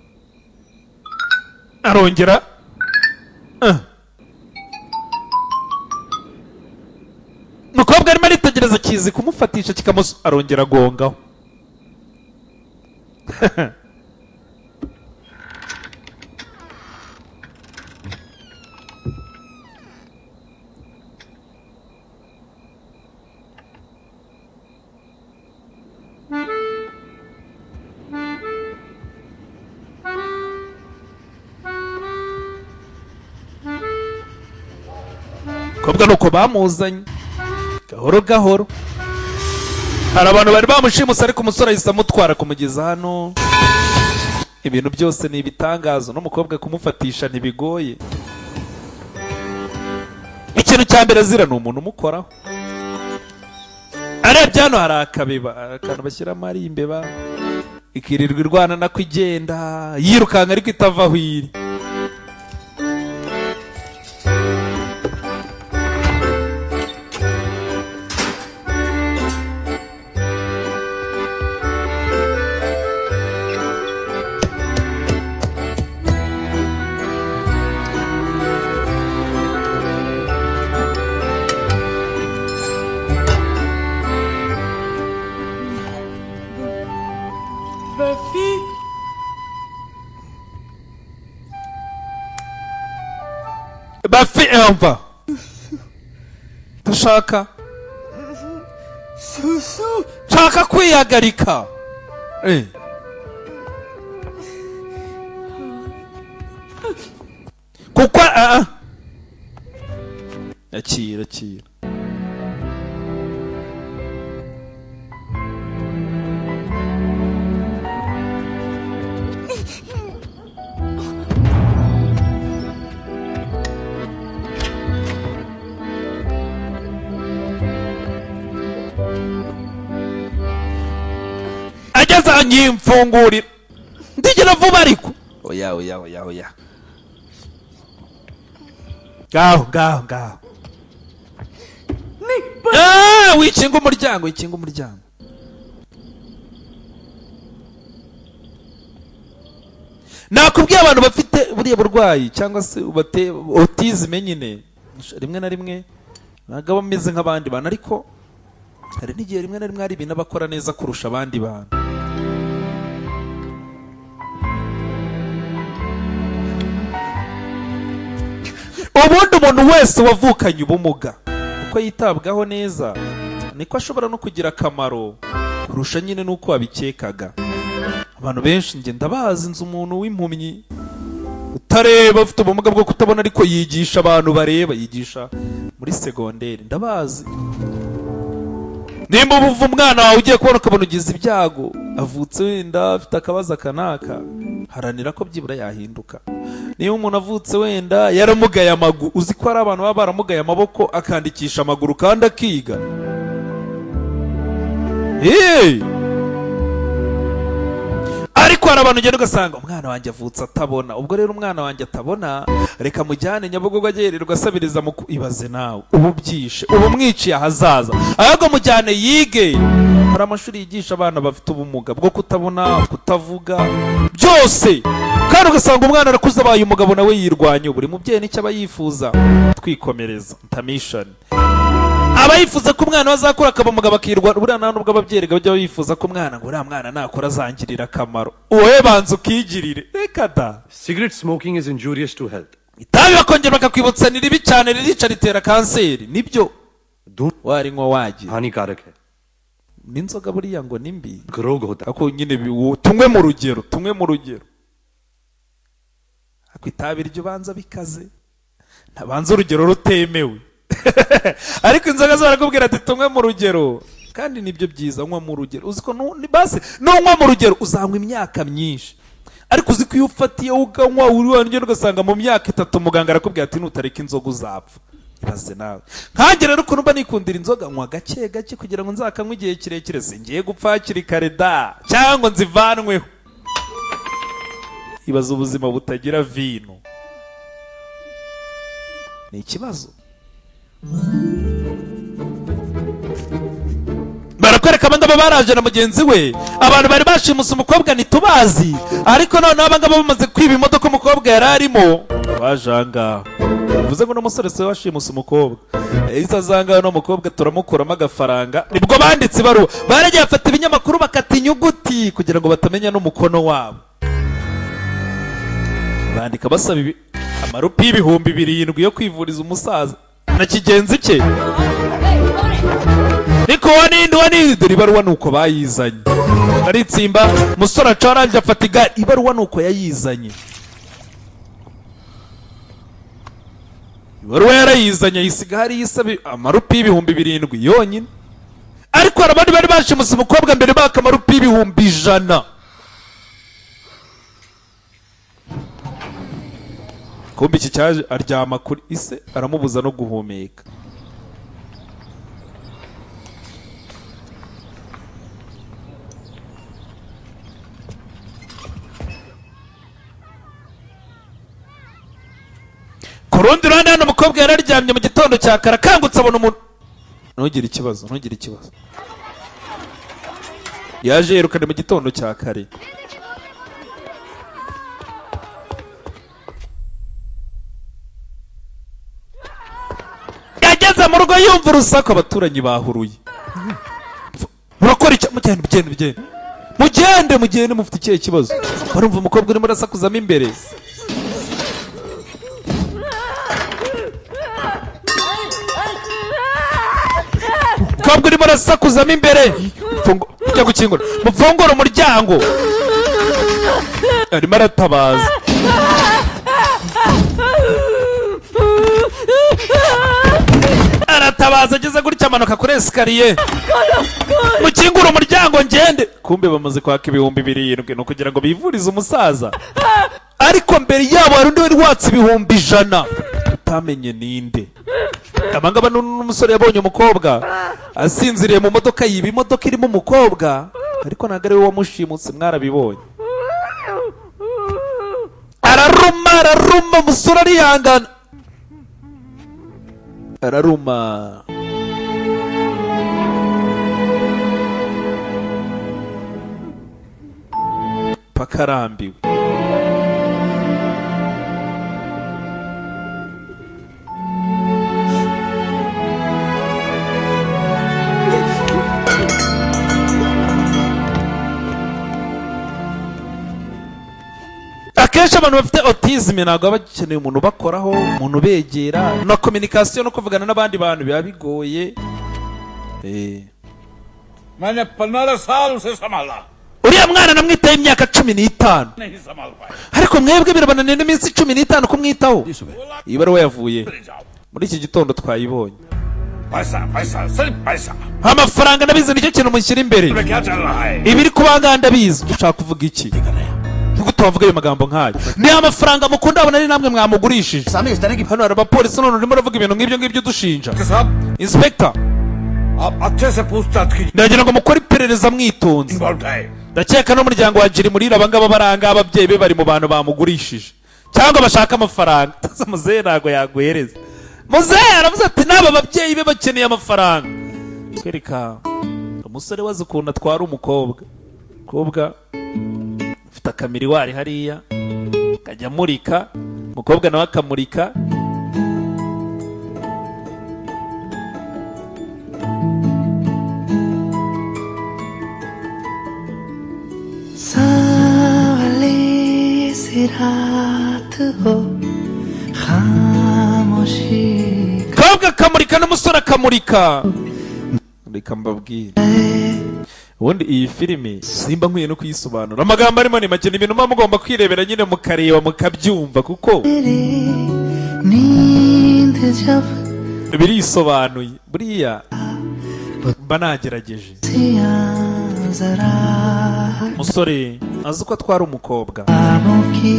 arongera umukobwa arimo aritegereza kizi kumufatisha kikamusu, arongera agongaho. Kobwa nuko bamuzanye gahoro gahoro. Hari abantu bari bamushimuse ariko umusore ahise amutwara kumugeza hano. Ibintu byose ni ibitangazo, n'umukobwa kumufatisha ntibigoye. Ikintu cya mbere azira ni umuntu umukoraho. Arebye hano hari akabeba, akantu bashyiramo ari imbeba ikirirwa irwana nako igenda yirukanka ariko itava aho iri. Bafi emva dushaka nshaka kwihagarika. Kuko akira akira. Nyimfungurira ndigera vuba ariko oya oya oya oya gaho gaho gaho wikinga umuryango, wikinga umuryango. Nakubwiye abantu bafite buriya burwayi cyangwa se bate autisme nyine rimwe na rimwe ntabwo bameze nk'abandi bantu, ariko hari n'igihe rimwe na rimwe hari ibintu bakora neza kurusha abandi bantu. Ubundi umuntu wese wavukanye ubumuga, uko yitabwaho neza niko ashobora no kugira akamaro kurusha nyine n'uko wabikekaga. Abantu benshi njye ndabazi, nzi umuntu w'impumyi utareba, ufite ubumuga bwo kutabona, ariko yigisha abantu bareba, yigisha muri segonderi, ndabazi. Nimba ubuva umwana wawe ugiye kubona ukabona ugize ibyago, avutse wenda afite akabazo akanaka, haranira ko byibura yahinduka. Niba umuntu avutse wenda yaramugaye amaguru, uzi ko hari abantu baba baramugaye amaboko akandikisha amaguru kandi akiga. Hey! Ariko hari abantu ugenda ugasanga umwana wanjye avutse atabona, ubwo rero umwana wanjye atabona reka mujyane Nyabugogo agererwa asabiriza mu ibaze nawe ubu byishe, ubu mwiciye ahazaza, ahubwo mujyane yige. Hari amashuri yigisha abana bafite ubumuga bwo kutabona, kutavuga, byose, kandi ugasanga umwana arakuze abaye umugabo nawe yirwanya. Buri mubyeyi nicyo aba yifuza. Twikomereza ntamishoni, aba yifuza ko umwana azakura akaba umugabo akirwa. Buriya nta nubwo ababyeyi bajya bifuza ko umwana ngo uriya mwana nakora azangirira akamaro, wowe banza ukigirire, reka da. Cigarette smoking is injurious to health. Itabi bakongera bakakwibutsa ni ribi cyane, ririca, ritera kanseri, nibyo warinywa wagira हानिकारक है. N'inzoga buriya ngo ni mbi, रोग होता ariko nyine tunywe mu rugero, tunywe mu rugero. Ariko itabi ryo banza bikaze, ntabanza urugero rutemewe. Ariko inzoga zo barakubwira ati tunywe mu rugero, kandi nibyo byiza, nywa mu rugero. Uzi ko basi nunywa mu rugero uzanywa imyaka myinshi, ariko uzi ko iyo ufatiye ukanywa uri wongera ugasanga mu myaka 3 muganga arakubwira ati nutareka inzoga uzapfa. Ibaze nawe. Nkanjye rero ukuntu mba nikundira inzoga, nywa gake gake kugira ngo nzakanywe igihe kirekire, singiye gupfa hakiri kare da cyangwa nzivanweho. Ibaze ubuzima butagira vino, ni ikibazo. Barakwereka abangaba baraje na mugenzi we, abantu bari bashimuse umukobwa ntitubazi, ariko noneho abangaba bamaze kwiba imodoka umukobwa yari arimo baje ahangaha. Bivuze ngo n'umusore se washimuse umukobwa yahise azangaho n'umukobwa turamukuramo agafaranga. Nibwo banditse ibaruwa, baragiye bafata ibinyamakuru bakata inyuguti kugira ngo batamenya n'umukono wabo, bandika basaba amarupi 7,000 yo kwivuriza umusaza na kigenzi cye. Niko wanindi wanindi, dore ibaruwa nuko bayizanye, aritsimba umusore acaranje afata igare, ibaruwa nuko yayizanye, ibaruwa yarayizanye ayisiga hariya isaba amarupi 7,000 yonyine. Ariko hari abandi bari bashimuse umukobwa mbere baka amarupi 100,000. Kumbe iki cyaje aryama kuri ise aramubuza no guhumeka. Ku rundi ruhande hano umukobwa yararyamye mu gitondo cya kare, akangutse abona umuntu. Ntugire ikibazo, ntugire ikibazo. Yaje yirukana mu gitondo cya kare. Yageze mu rugo yumva urusaku, abaturanyi bahuruye. Murakora iki? Mugende, mugende, mugende. Mugende, mugende, mufite ikihe kibazo? Barumva umukobwa urimo arasakuzamo imbere. Umukobwa urimo arasakuzamo imbere. Ujya gukingura. Mufungure umuryango. Arimo aratabaza. Aratabaza ageze gutya amanuka kuri esikariye. Mukingure umuryango ngende. Kumbe bamaze kwaka 7,000 no kugira ngo bivurize umusaza. Ariko mbere yabo hari undi wari watse 100,000. Utamenye ninde. Abangaba n'umusore yabonye umukobwa asinziriye mu modoka, yiba imodoka irimo umukobwa, ariko ntabwo ari we wamushimutse, mwarabibonye. Araruma, araruma, umusore arihangana, araruma. Paka arambiwe. Akenshi abantu bafite autism ntabwo baba bakeneye umuntu ubakoraho, umuntu ubegera, na communication no kuvugana n'abandi bantu biba bigoye. मैंने 15 साल उसे संभाला। Uriya mwana namwitaho imyaka 15, नहीं संभाल पाए। ariko mwebwe birabananiye n'iminsi 15 kumwitaho. Iyi baruwa yavuye muri iki gitondo, twayibonye. पैसा, पैसा, सिर्फ पैसा। Amafaranga, ndabizi, nicyo kintu mushyira imbere. में क्या चल रहा है? Ibiri kubanga ndabizi. Ushaka kuvuga iki? Nigute wavuga ayo magambo nk'ayo? Ni amafaranga mukunda, abona ari namwe mwamugurishije. Hano hari abapolisi, none urimo uravuga ibintu nk'ibyo ngibyo udushinja. साहब, Inspector, आप अच्छे से पूछताछ कीजिए। ndagira ngo mukore iperereza mwitonze. Involve है। Ndakeka n'umuryango wa Jirimurira, abangaba baranga ababyeyi be bari mu bantu bamugurishije cyangwa bashaka amafaranga. Muzehe ntabwo yaguhereza. Muzehe aravuze ati n'aba babyeyi be bakeneye amafaranga. Kwereka umusore wazi ukuntu atwara umukobwa. Umukobwa ufite akamiriwari hariya akajya amurika, umukobwa nawe akamurika. सांवली सी रात हो, खामोशी। Kobwa akamurika n'umusore akamurika. Reka mbabwire, ubundi iyi filimi simba nkwiye no kuyisobanura, amagambo arimo ni make, ni ibintu muba mugomba kwirebera nyine, mukareba mukabyumva, kuko नींद जब birisobanuye. Buriya mba nagerageje. सियां जरा Umusore azi uko atwara umukobwa. ख्वाबों की।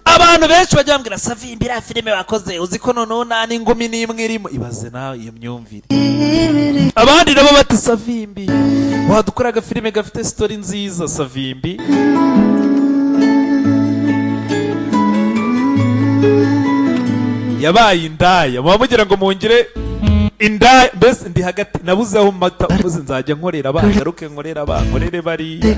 Abantu benshi bajya bambwira: "Savimbi, iriya filime wakoze, uzi ko noneho nta n'ingumi n'imwe irimo?" Ibaze nawe iyo myumvire. Abandi nabo bati: "Savimbi, wadukora agafilime gafite story nziza." Savimbi yabaye indaya, muba mugira ngo mungire indaya. Mbese ndi hagati, nabuze aho mata ubuze. Nzajya nkorera bagaruke, nkorera bankorere bariya,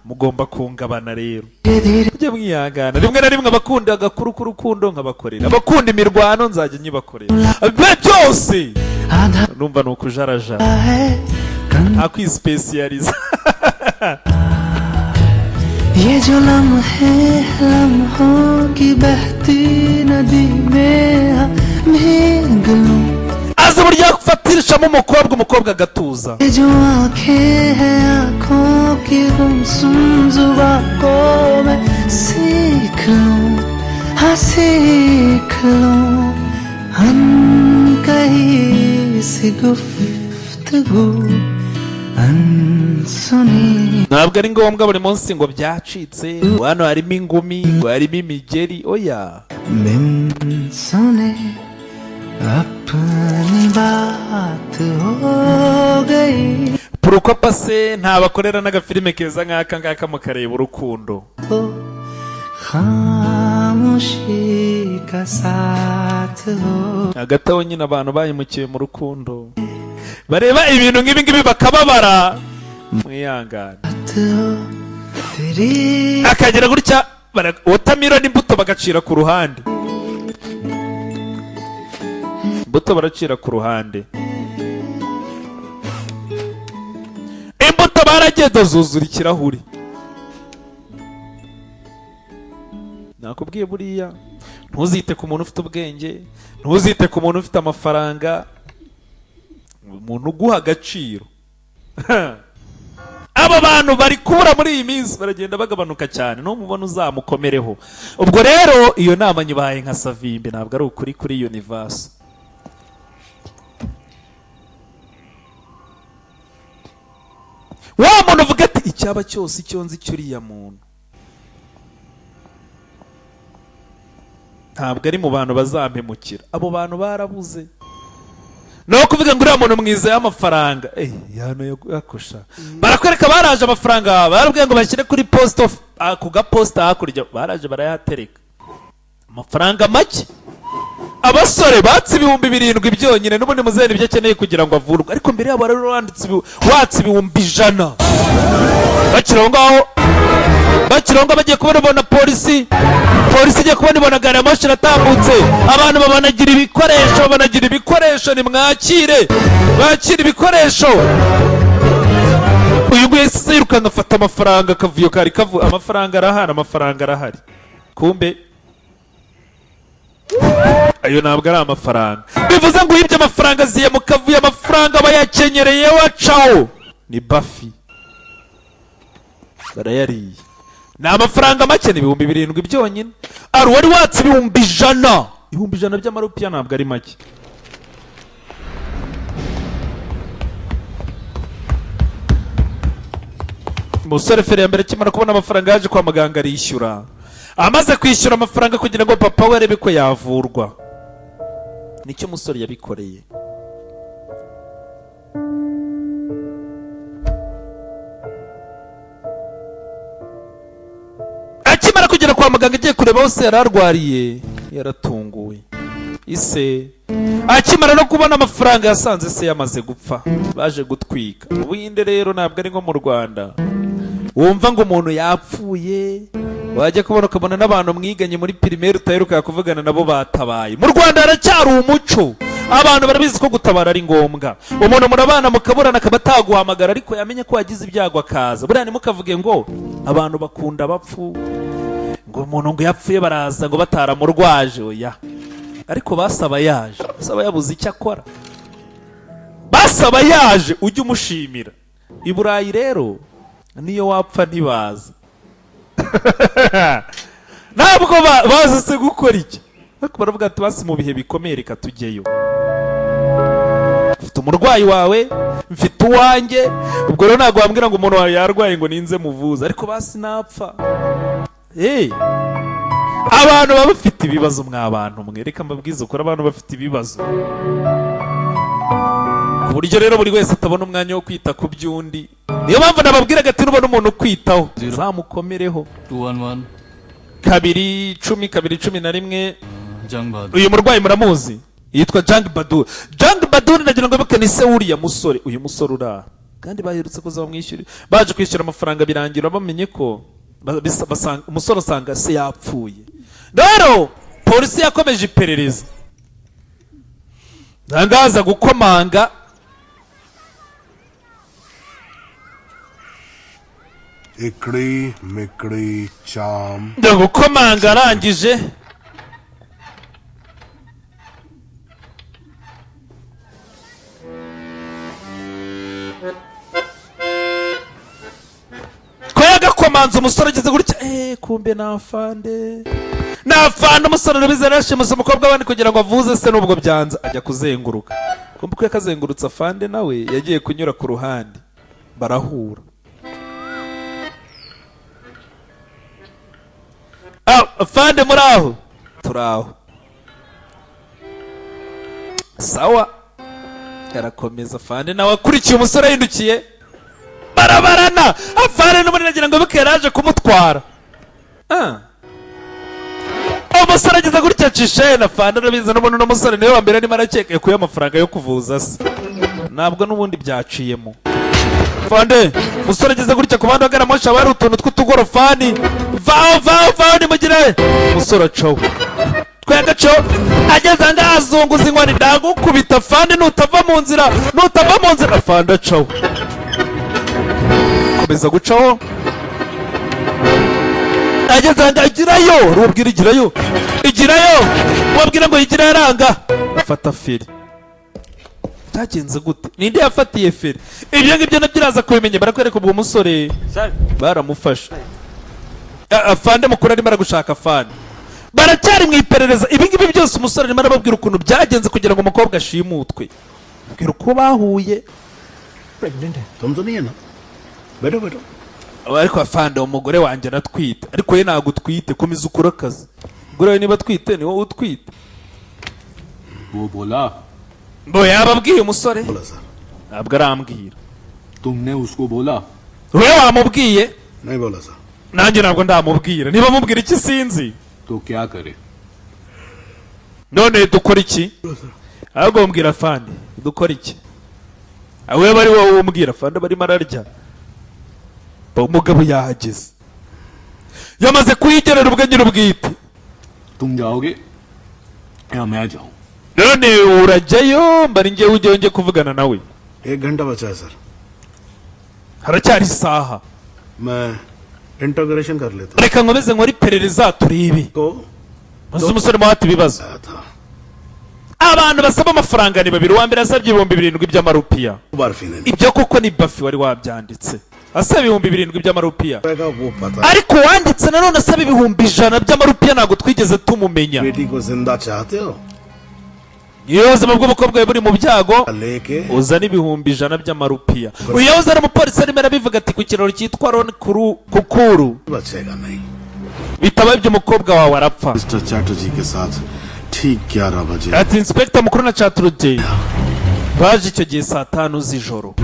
mugomba kungabana rero, mujye mwihangana. Rimwe na rimwe abakunda agakuru k'urukundo nkabakorera, abakunda imirwano nzajya nyibakorera. Bibe byose numva ni ukujarajara, nta kwisipesiyariza. ये जो लम्हे लम्हों की बहती नदी में हम भीग लूं। Azi uburyo yafatirishamo umukobwa, umukobwa agatuza. ये जो आंखें हैं, आंखों की गुमसुम जुबां को मैं सीख लूं, हाँ सीख लूं, अनकही सी गुफ्तगू अनसुनी। Ntabwo ari ngombwa buri munsi ngo byacitse, ngo hano harimo ingumi, ngo harimo imigeri, oya. बिन सुने अपनी बात हो गई। Pourquoi pas ntabakorera n'agafilime keza nk'aka ngaka, mukareba urukundo? तो खामोशी का साथ हो। Hagati aho nyine abantu bahemukiye mu rukundo bareba ibintu nk'ibi ngibi bakababara, mwihangane. तेरी Akagera gutya watermelon, imbuto bagacira ku ruhande, imbuto baracira ku ruhande, imbuto baragenda zuzura ikirahuri. Nakubwiye, buriya ntuzite ku muntu ufite ubwenge, ntuzite ku muntu ufite amafaranga, umuntu uguha agaciro. Aba bantu bari kubura muri iyi minsi, baragenda bagabanuka cyane, numubona uzamukomereho. Ubwo rero iyo nama nyibaye nka Savimbi, ntabwo ari ukuri kuri universe. Wa muntu uvuga ati icyaba cyose, icyo nzi cy'uriya muntu, ntabwo ari mu bantu bazampemukira. Abo bantu barabuze. No kuvuga ngo uriya muntu mwiza y'amafaranga, yano yakosha. Barakwereka baraje, amafaranga barabwiye ngo bashyire kuri post of ku gaposita hakurya, baraje barayatereka, amafaranga make. Abasore batse 7000 byonyine, n'ubundi muzehe ibyo akeneye kugira ngo avurwe, ariko mbere yabo rero wanditse watse 100,000. Bakiri aho ngaho, bakiri aho ngaho, bagiye kubona bona polisi, polisi igiye kubona ibona gari ya moshi iratambutse. Abantu babanagira ibikoresho, babanagira ibikoresho, nimwakire, bakire ibikoresho. Uyu nguyu yahise yirukanka afata amafaranga, akavuyo kari kavu, amafaranga arahari, amafaranga arahari. Kumbe ayo ntabwo ari amafaranga. Bivuze ngo uhibye amafaranga aziye mu kavuyo, amafaranga bayakenyereye wacaho ni bafi barayariye. Ni amafaranga make, ni 7000 byonyine. Ari wari watse 100,000, 100,000 by'amarupiya ntabwo ari make. Umusore feri ya mbere akimara kubona amafaranga yaje kwa muganga arishyura. Amaze kwishyura amafaranga kugira ngo papa we arebe ko yavurwa, nicyo umusore yabikoreye. Akimara kugera kwa muganga agiye kureba hose yari arwariye, yaratunguwe. Ise akimara no kubona amafaranga yasanze se yamaze gupfa, baje gutwika. Ubuhinde rero ntabwo ari nko mu Rwanda wumva ngo umuntu yapfuye wajya kubona ukabona n'abantu mwiganye muri primaire utaheruka kuvugana nabo batabaye. Mu Rwanda haracyari umuco, abantu barabizi ko gutabara ari ngombwa. Umuntu murabana mukaburana akaba ataguhamagara, ariko yamenye ko yagize ibyago akaza. Buriya ntimukavuge ngo abantu bakunda abapfu, ngo umuntu ngo yapfuye baraza ngo bataramurwaje, oya. Ariko basaba yaje, basaba yabuze icyo akora, basaba yaje ujye umushimira. I Burayi rero niyo wapfa ntibaza. Ntabwo baza se gukora iki, ariko baravuga ati basi mu bihe bikomeye reka tujyeyo. Mfite umurwayi wawe, mfite uwanjye, ubwo rero ntabwo wambwira ngo umuntu wawe yarwaye ngo ninze muvuze, ariko basi napfa. Abantu baba bafite ibibazo mwa bantu mwe, reka mbabwize ukuri, abantu bafite ibibazo ku buryo rero buri wese atabona umwanya wo kwita ku by'undi. Niyo mpamvu nababwiraga ati nubona umuntu ukwitaho uzamukomereho. 211 2 10 2 11. Jang Bahadur. Uyu murwayi muramuzi, yitwa Jang Bahadur. Jang Bahadur nagira ngo bibuke ni se wuriya musore, uyu musore uraha kandi baherutse kuza bamwishyura, baje kwishyura amafaranga birangira bamenye ko umusore usanga se yapfuye. Rero polisi yakomeje iperereza, ntangaza gukomanga Ikri mikri cham gukomanga arangije ko yagakomanze umusore ageze gutya, kumbe nafande nafande. Umusore arabizi arashimusa umukobwa wabandi kugira ngo avuze se, nubwo byanze ajya kuzenguruka. Kumbe ko yakazengurutse afande nawe yagiye kunyura ku ruhande barahura. Afande muraho, turaho sawa. Yarakomeza afande nawe akurikiye umusore ahindukiye barabarana. Afande n'ubundi nagira ngo bike yaraje kumutwara. Umusore ageze gutya acishe na afande arabizi n'ubundi uno musore niwe wa mbere arimo arakeka yakuye amafaranga yo kuvuza se, ntabwo n'ubundi byaciyemo. Afande umusore ageze gutya ku bandi bagana mosha bari utuntu tw'utugorofani, vaho vaho vaho nimugire. Umusore acaho twega cyo ageze ngaha azunguza inkoni, ndagukubita afande nutava mu nzira, nutava mu nzira. Afande acaho komeza gucaho, ageze ngaha igirayo, rubwira igirayo, igirayo, wabwira ngo igirayo aranga afata feri. Byagenze gute? Ninde yafatiye feri? Ibyo ngibyo nabyo uraza kubimenya. Barakwereka ubwo musore baramufashe. Afande mukuru arimo aragushaka afande, baracyari mu iperereza. Ibi ngibi byose umusore arimo arababwira ukuntu byagenze kugira ngo umukobwa ashimutwe, abwira uko bahuye. Ariko afande umugore wanjye aratwite, ariko we ntabwo utwite, komeza ukore akazi. Umugore we niba atwite ni wowe utwite. Bo yababwiye umusore ntabwo arambwira. We wamubwiye? Nanjye ntabwo ndamubwira. Niba mubwira iki sinzi. None dukora iki? Ahubwo mbwira afande dukora iki? Awe bari wowe umbwira afande barimo ararya. Umugabo yahageze yamaze kuyigerera ubwe nyir'ubwite. None urajyayo mbari ngiye ujye ngiye kuvugana nawe. Haracyari isaha. Integration कर लेता Reka nkomeze nkore iperereza turebe. Maze umusore muhati ibibazo, abantu basaba amafaranga ni babiri. Uwa mbere asabye 7000 by'amarupiya. Barfi ने Ibyo koko ni Bafi wari wabyanditse asaba 7000 by'amarupiya, का वो पता ariko uwanditse nanone asaba 100,000 by'amarupiya ntabwo twigeze tumumenya. बेटी को जिंदा चाहते हो Iyo ubuzima bw'umukobwa bwawe buri mu byago, लेके uzana 100,000 by'amarupiya. Uyu yahoze ari umupolisi, arimo arabivuga ati ku kiraro cyitwa Ron Kukuru, बचेगा नहीं। bitaba ibyo umukobwa wawe arapfa. Mister Chatterjee के साथ ठीक 11 बजे Ati inspector mukuru na Chatterjee baje icyo gihe saa 5 z'ijoro.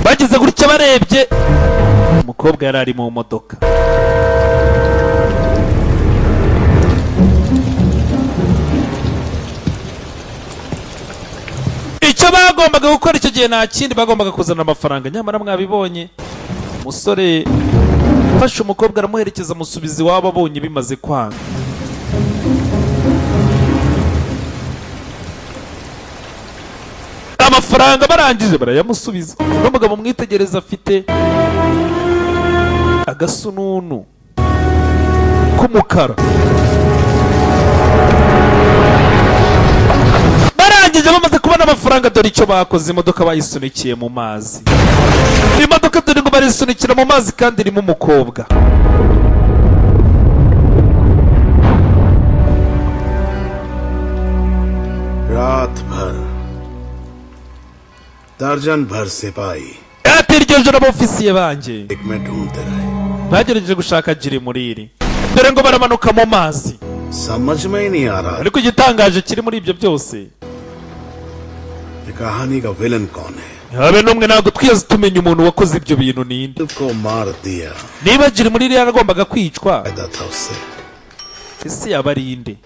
Bageze gutya barebye umukobwa yari ari mu modoka. Icyo bagombaga gukora icyo gihe nta kindi, bagombaga kuzana amafaranga. Nyamara mwabibonye, umusore afashe umukobwa aramuherekeza amusubiza iwabo abonye bimaze kwanga. Amafaranga barangije barayamusubiza. N'umugabo mwitegereza afite agasununu k'umukara. Barangije bamaze kubona amafaranga, dore icyo bakoze: imodoka bayisunikiye mu mazi. Imodoka dore ngo barisunikira mu mazi kandi irimo umukobwa. रात भर दर्जन भर सिपाही Ati iryo joro abofisiye banjye एक में ढूंढते रहे। bagerageje gushaka Jirimuriri, dore ngo baramanuka mu mazi. समझ में ही नहीं आ रहा Ariko igitangaje kiri muri ibyo byose, कि कहानी का विलन कौन है। habe n'umwe ntabwo twigeze tumenya umuntu wakoze ibyo bintu ninde. को मार दिया Niba Jirimuriri yaragombaga kwicwa, फायदा था उससे। ese yaba ari inde?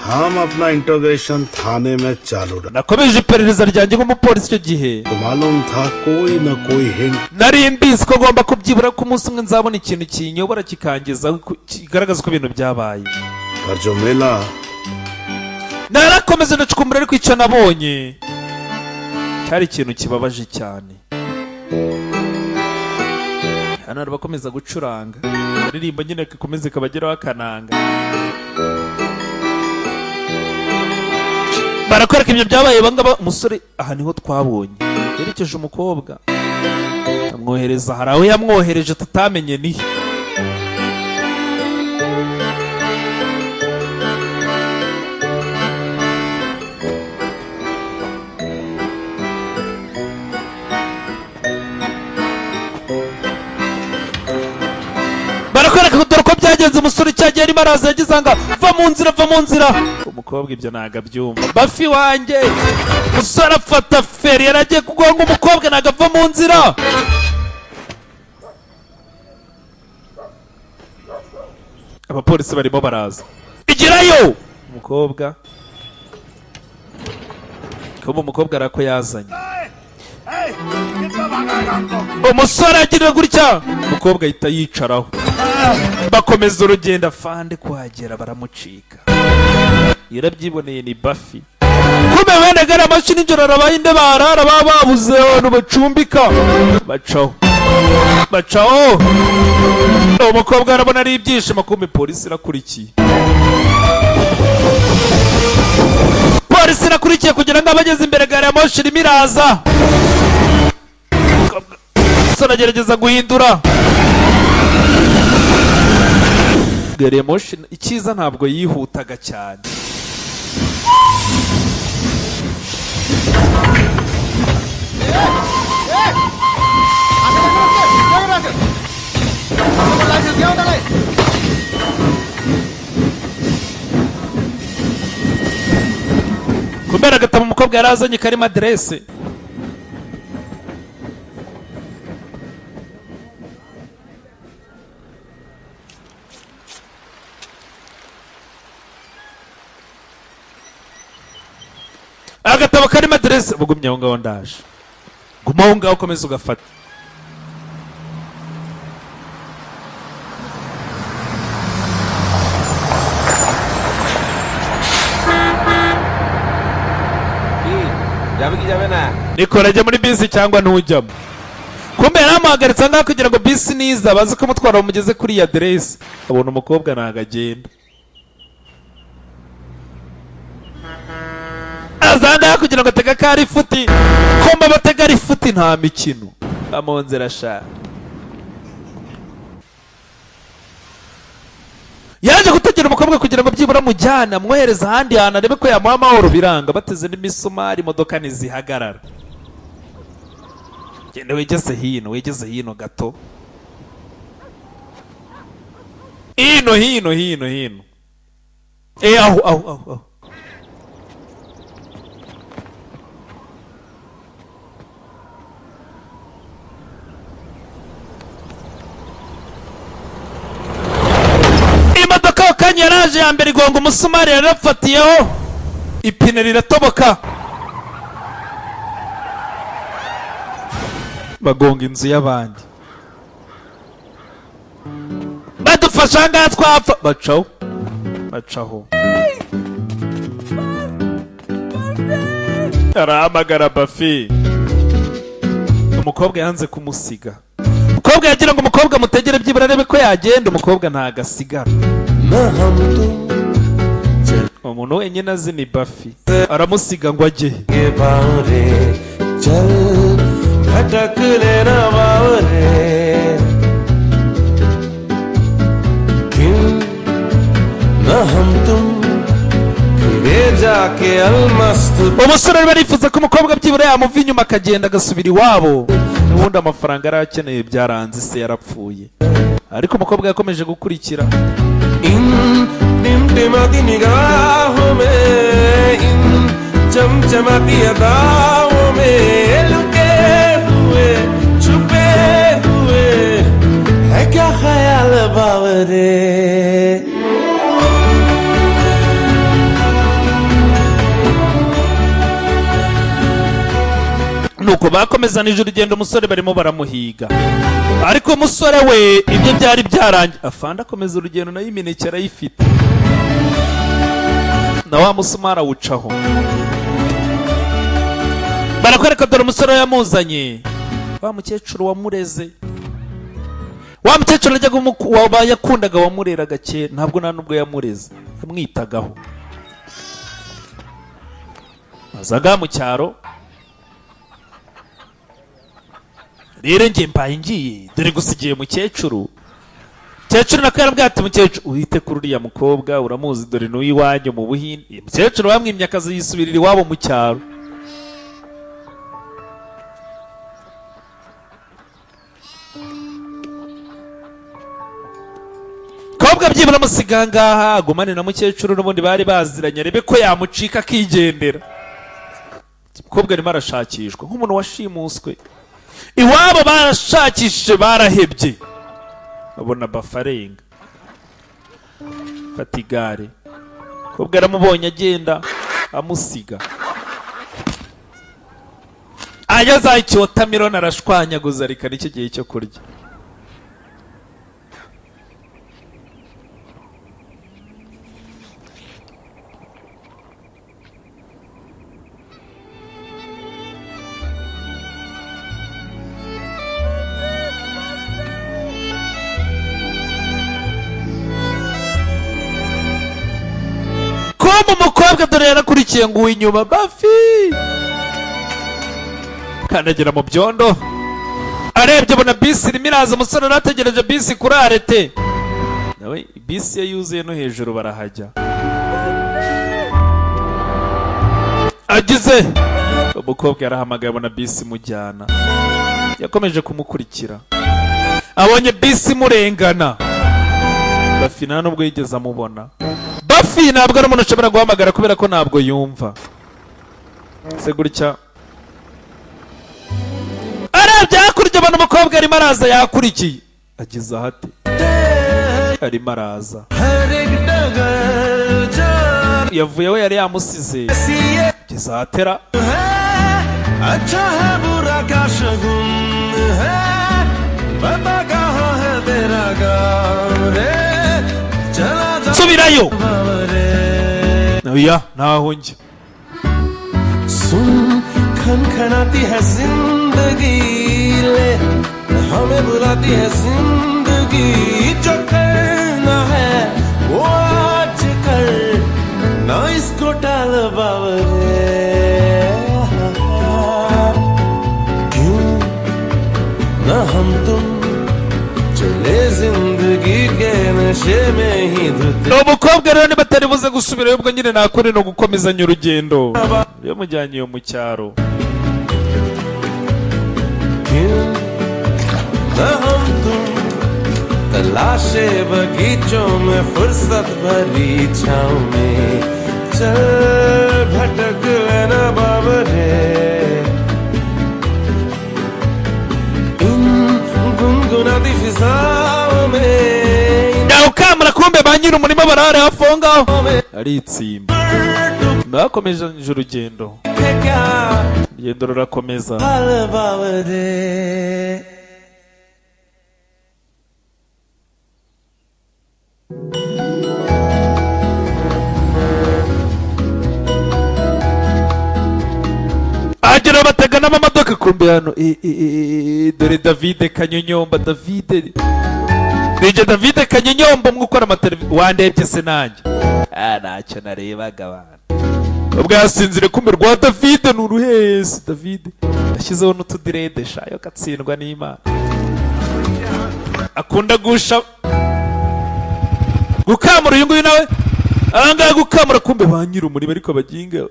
हम अपना इंटरोगेशन थाने में चालू रख Nakomeje iperereza ryanjye nk'umupolisi icyo gihe. को मालूम था कोई न कोई hint Nari mbizi ko ngomba kubyibura ko umunsi umwe nzabona ikintu kinyobora kikangezaho kigaragaza uko ibintu byabaye. पर जो मिला Narakomeze ndacukumbura, ariko icyo nabonye cyari ikintu kibabaje cyane. Hano hari abakomeza gucuranga aririmba nyine gakomeze kabageraho akananga. Barakwereka ibyo byabaye bangaba. Umusore aha niho twabonye yerekeje umukobwa amwohereza, hari aho yamwohereje tutamenye nihe. Barakwereka dore uko byagenze. Umusore cyagiye arimo araza yagize anga va mu nzira, va mu nzira. Umukobwa ibyo ntabwo abyumva. Bafi wanjye, umusore afata feri yaragiye kugonga umukobwa ntabwo ava mu nzira. Abapolisi barimo baraza, igerayo umukobwa kuba umukobwa arako yazanye umusore agira gutya, umukobwa ahita yicaraho. Bakomeza urugendo, afande kuhagera baramucika. Yarabyiboneye ni Bafi. Kumbe bene gari amashi nijoro arabahinde barara baba babuze ahantu bacumbika, bacaho bacaho. Umukobwa arabona ari ibyishimo, kumbe polisi irakurikiye. Polisi irakurikiye kugira ngo abageze imbere gari ya moshi irimo iraza. Umusore agerageza guhindura gari ya moshi, icyiza ntabwo yihutaga cyane. Kubera agatabo umukobwa yarazanye karimo aderese. Agatabo karimo aderese, bugumye aho ngaho ndaje. Guma aho ngaho ukomeze ugafata. Niko urajya muri bisi cyangwa ntujyamo? Kumbe yaramuhagaritse ahangaha kugira ngo bisi niza baze kumutwara bamugeze kuri iyi aderesi. Abona umukobwa ntabwo agenda, aza ahangaha kugira ngo atege akarifuti. Kumbe abatega rifuti nta mikino amonzera sha. Yaje gutegera umukobwa kugira ngo byibura amujyane amwohereze ahandi hantu arebe ko yamuha amahoro, biranga. Bateze n'imisumari, imodoka ntizihagarara. Genda wegeze hino, wegeze hino gato, hino hino hino hino, aho aho aho aho. Imodoka ako kanya yaraje ya mbere igonga umusumari yarafatiyeho, ipine riratoboka, bagonga inzu y'abandi. Badufasha ahangaha twapfa, bacaho bacaho. Arahamagara Bafi, umukobwa yanze kumusiga. Umukobwa yagira ngo umukobwa amutegere byibura arebe ko yagenda, umukobwa ntagasigara. Umuntu wenyine azi ni Bafi, aramusiga ngo ajye he? Umusore ariba arifuza ko umukobwa byibura yamuva inyuma akagenda agasubira iwabo. Ubundi amafaranga yari akeneye byaranze, se yarapfuye, ariko umukobwa yakomeje gukurikira. Nuko bakomezanije urugendo, umusore barimo baramuhiga, ariko umusore we ibyo byari byarangiye. Afande akomeza urugendo, nayo imineke arayifite, na wa musumari awucaho. Barakwereka dore umusore yamuzanye, wa mukecuru wamureze, wa mukecuru yajyaga yakundaga wamureraga kera, ntabwo nta nubwo yamureze, yamwitagaho. Azaga mu cyaro rero ngiye mbaye ngiye dore gusa igihe mukecuru mukecuru nako yarabwiye ati mukecuru uhite kuri uriya mukobwa uramuzi dore n'uw'iwanyu mu Buhinde. Mukecuru bamwimye akazi yisubirira iwabo mu cyaro. Kobwa byibura musiga ngaha agumane na mukecuru n'ubundi bari baziranye arebe ko yamucika akigendera. Mukobwa arimo arashakishwa nk'umuntu washimuswe. Iwabo barashakishije barahebye, babona bafarenga fata igare. Kobwa aramubonye agenda amusiga, ageze icyotamironi arashwanyaguza reka nicyo gihe cyo kurya. Umukobwa dore yarakurikiye ngo inyuma Bafi kandagira mu byondo, arebye abona bisi irimo iraza. Umusore arategereje bisi kuri arete, nawe bisi ye yuzuye no hejuru barahajya. Agize umukobwa yarahamagaye abona bisi imujyana, yakomeje kumukurikira, abonye bisi imurengana. Bafi nta nubwo yigeze amubona. Bafi ntabwo ari umuntu ushobora guhamagara kubera ko ntabwo yumva. Se gutya arebye hakurya abona umukobwa arimo araza yakurikiye, ageze ahate arimo araza, yavuye we yari yamusize, ageze ahatera nsubirayo. Oya ntaho njya. खनखनाती है जिंदगी ले हमें बुलाती है जिंदगी जो करना है वो आज कर ना इसको टाल बावरे क्यों ना हम तुम चले जिंदगी के नशे में ही धुत Umukobwa rero niba atari buze gusubirayo ubwo nyine nakore no gukomezanya urugendo yamujyanye iyo mu cyaro. तलाशे बगीचों में फुर्सत भरी छाँव में चल भटक लेना बाबरे इन गुनगुनाती फिजाओं में Ukamura kumbe ba nyiri umurima barahari hafi aho ngaho aritsimba. Bakomeje urugendo, urugendo rurakomeza. Agera batega n'amamodoka kumbe hano dore David Kanyonyomba, David DJ David Kanyonyomba umwe ukora amateleviziyo wandebye se nanjye ntacyo narebaga abantu ubwo yasinzire kumbe rwa David ni uruhezi. David yashyizeho n'utudirede shayo katsindwa n'Imana akunda gusha gukamura uyu nguyu nawe ahangaha gukamura kumbe ba nyiri umurima ariko baginga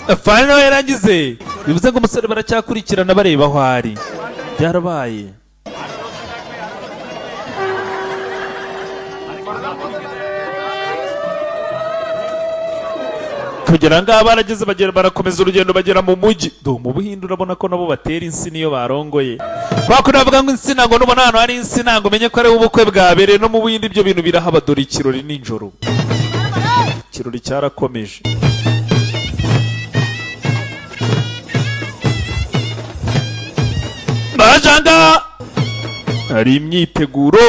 afana nawe yarangize bivuze ngo umusore baracyakurikirana bareba aho ari byarabaye. Kugera ngaha barageze bagera barakomeza urugendo bagera mu mujyi. Do mu Buhinde urabona ko nabo batera insina iyo barongoye. Bakunda bavuga ngo insina ngo nubona ahantu hari insina ngo umenye ko ari ubukwe bwabereye. No mu Buhinde ibyo bintu birahaba dore ikirori nijoro. Ikirori cyarakomeje. Bajanga hari imyiteguro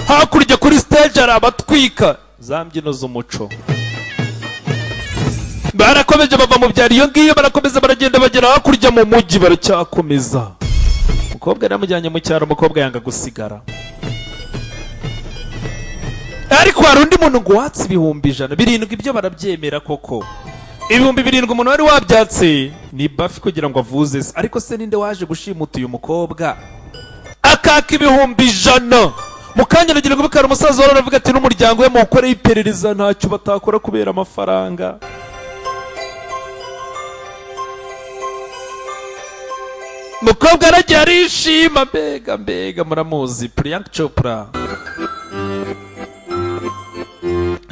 hakurya kuri stage hari abatwika za mbyino z'umuco. Barakomeje bava mu byaro iyo ngiyo barakomeza baragenda bagera hakurya mu mujyi baracyakomeza. Umukobwa yaramujyanye mu cyaro, umukobwa yanga gusigara. Ariko hari undi muntu ngo watse 100,000 birindwi ibyo barabyemera koko. 7,000 umuntu wari wabyatse ni bafi kugira ngo avuze se. Ariko se ninde waje gushimuta uyu mukobwa akaka 100,000? Mukanya nagira ngo bikara umusaza wari aravuga ati n'umuryango we mukore iperereza ntacyo batakora kubera amafaranga. Mukobwa aragiye arishima mbega mbega muramuzi Priyanka Chopra.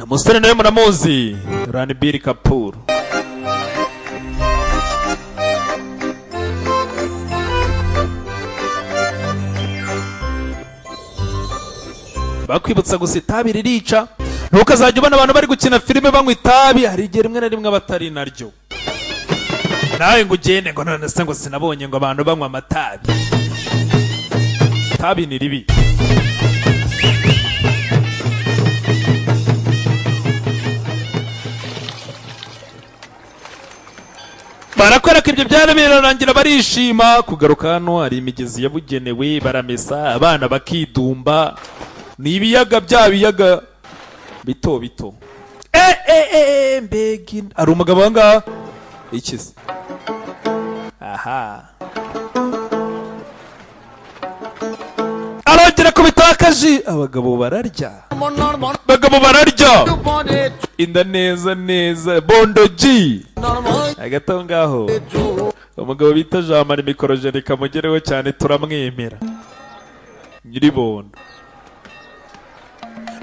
Umusore nawe muramuzi Ranbir Kapoor. Bakwibutsa gusa itabi ririca, ntukazajya ubona abantu bari gukina filime banywa itabi, hari igihe rimwe na rimwe batari naryo. Nawe ngo ugende ngo none se ngo sinabonye ngo abantu banywa amatabi. Itabi ni ribi. Barakora ko ibyo byari birarangira barishima. Kugaruka hano hari imigezi yabugenewe baramesa abana bakidumba. Ni ibiyaga bya biyaga bito bito. Mbega ari umugabo ngaha ikize. Aha. Arongera kubitakaji abagabo bararya. Abagabo bararya. Inda neza neza bondoji. Agato ngaho. Umugabo bita Jean Marie Mikorogene kamugereho cyane turamwemera. Nyiribondo.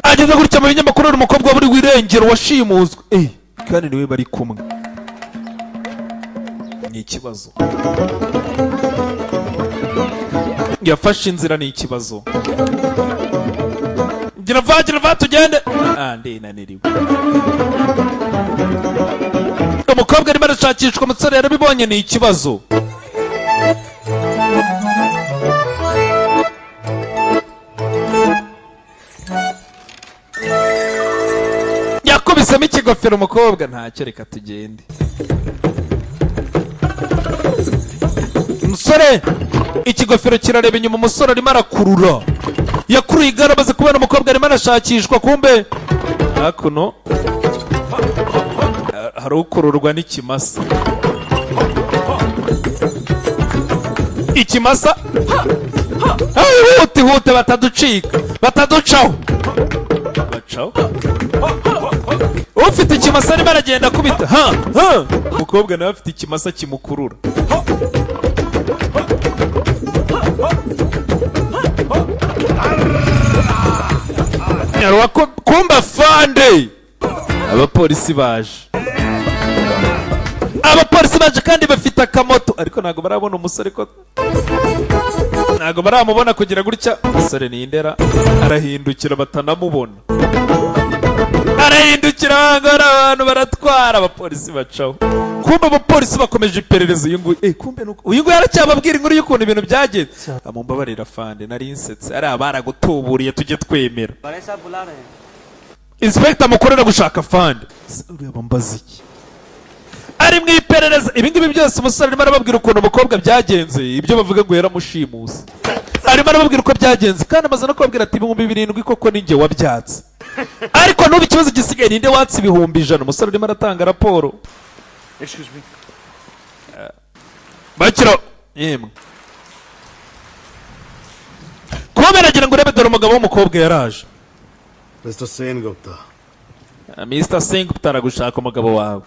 Ageze gutya mu binyamakuru umukobwa buri wirengero washimuzwe. Kandi niwe bari kumwe. Ni ikibazo. Yafashe inzira ni ikibazo. Gira va tugende. Ndinaniriwe. Umukobwa arimo arashakishwa umusore yarabibonye ni ikibazo. Yakubisemo ikigofero umukobwa ntacyo reka tugende. Umusore, ikigofero kirareba inyuma. Umusore arimo arakurura, yakuruye igare amaze kubona umukobwa arimo arashakishwa. Kumbe hakuno hari ukururwa n'ikimasa. Ikimasa, hute hute, bataducika, bataducaho, bacaho. Ufite ikimasa arimo aragenda akubita ha ha. Umukobwa nawe afite ikimasa kimukurura. Kumba fande, abapolisi baje, abapolisi baje kandi bafite akamoto, ariko ntabwo barabona umusore, ko ntabwo baramubona. Kugira gutya, umusore ni indera, arahindukira batanamubona, arahindukira ngo abantu baratwara. Abapolisi bacaho. Kumbe abapolisi bakomeje iperereza. Uyu nguyu, kumbe nuko uyu nguyu aracyababwira inkuru y'ukuntu ibintu byagenze. Amumbabarira fande, nari nsetse, ari abaragutuburiye tujye twemera. Inspector mukuru gushaka fande, ureba mbaza iki ari mu iperereza. Ibi ngibi byose umusore arimo arababwira ukuntu umukobwa byagenze, ibyo bavuga ngo yaramushimuse. Arimo arababwira uko byagenze kandi amaze no kubabwira ati 7000 koko ninjye wabyatse, ariko n'ubu ikibazo gisigaye, ninde watse 100,000? Umusore arimo aratanga raporo. Excuse me. Bakiro yemwe, kuba nagira ngo urebe, dore umugabo w'umukobwa yaraje. Mr. Sen Gupta. Mr. Sen Gupta aragushaka, umugabo wawe.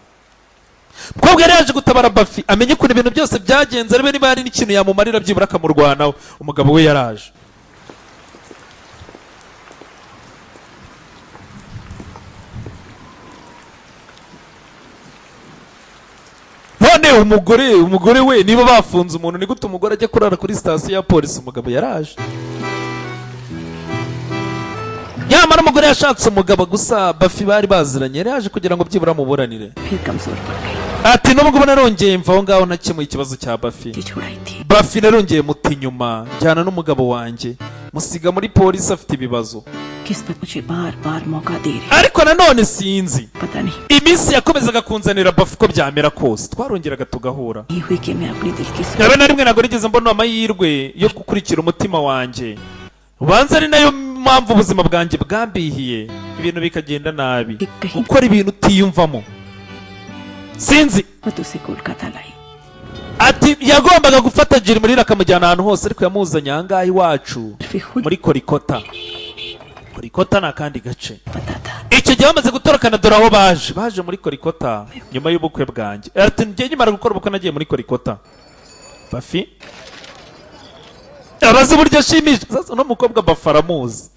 Mukobwa yari yaje gutabara Bafi, amenye ukuntu ibintu byose byagenze, arebe niba hari n'ikintu yamumarira, byibura akamurwanaho. Umugabo we yaraje. None umugore we, niba bafunze umuntu, ni gute umugore ajya kurara kuri sitasiyo ya polisi? Umugabo yaraje. Nyamara umugore yashatse umugabo, gusa Bafi bari baziranye, yari yaje kugira ngo byibura amuburanire. Ati nubwo ubona narongeye mva aho ngaho ntakemuye ikibazo cya Bafi, Bafi narongeye muti inyuma, njyana n'umugabo wanjye, musiga muri polisi afite ibibazo. Ariko nanone sinzi, iminsi yakomezaga kunzanira Bafi, uko byamera kose twarongeraga tugahura. Habe na rimwe ntabwo nigeze mbona amahirwe yo gukurikira umutima wanjye. Ubanza ari nayo mpamvu ubuzima bwanjye bwambihiye, ibintu bikagenda nabi, gukora ibintu utiyumvamo. Sinzi. Ati yagombaga gufata Jirimurira akamujyana ahantu hose, ariko yamuzanye aha ngaha iwacu muri Korikota. Korikota ni akandi gace. Icyo gihe bamaze gutorokana, dore aho baje, baje muri Korikota nyuma y'ubukwe bwanjye. Ati njye nyimara gukora ubukwe nagiye muri Korikota. Bafi abazi uburyo ashimisha. Sasa uno mukobwa Bafi aramuzi.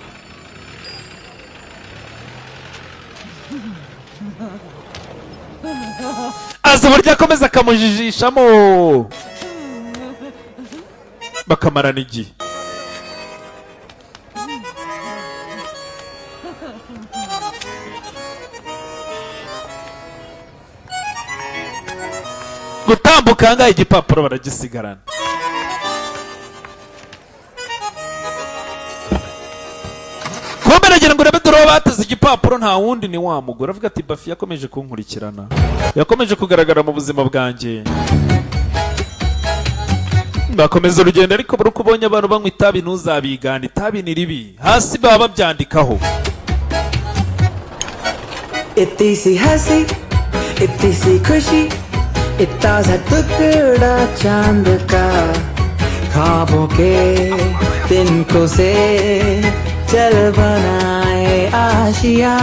Azi uburyo akomeza akamujijishamo, bakamarana igihe. Gutambuka ahangaha, igipapuro baragisigarana. Kumbe nagira ngo urebe, dore bateze igipapuro, nta wundi ni wa mugore. Avuga ati Bafi yakomeje kunkurikirana, yakomeje kugaragara mu buzima bwanjye. Bakomeza urugendo, ariko buri uko ubonye abantu banywa itabi ntuzabigane, itabi ni ribi, hasi baba babyandikaho. इतनी सी हंसी, इतनी सी खुशी, इतना सा टुकड़ा चांद का, ख्वाबों के तिनकों से चल बनाए आशिया,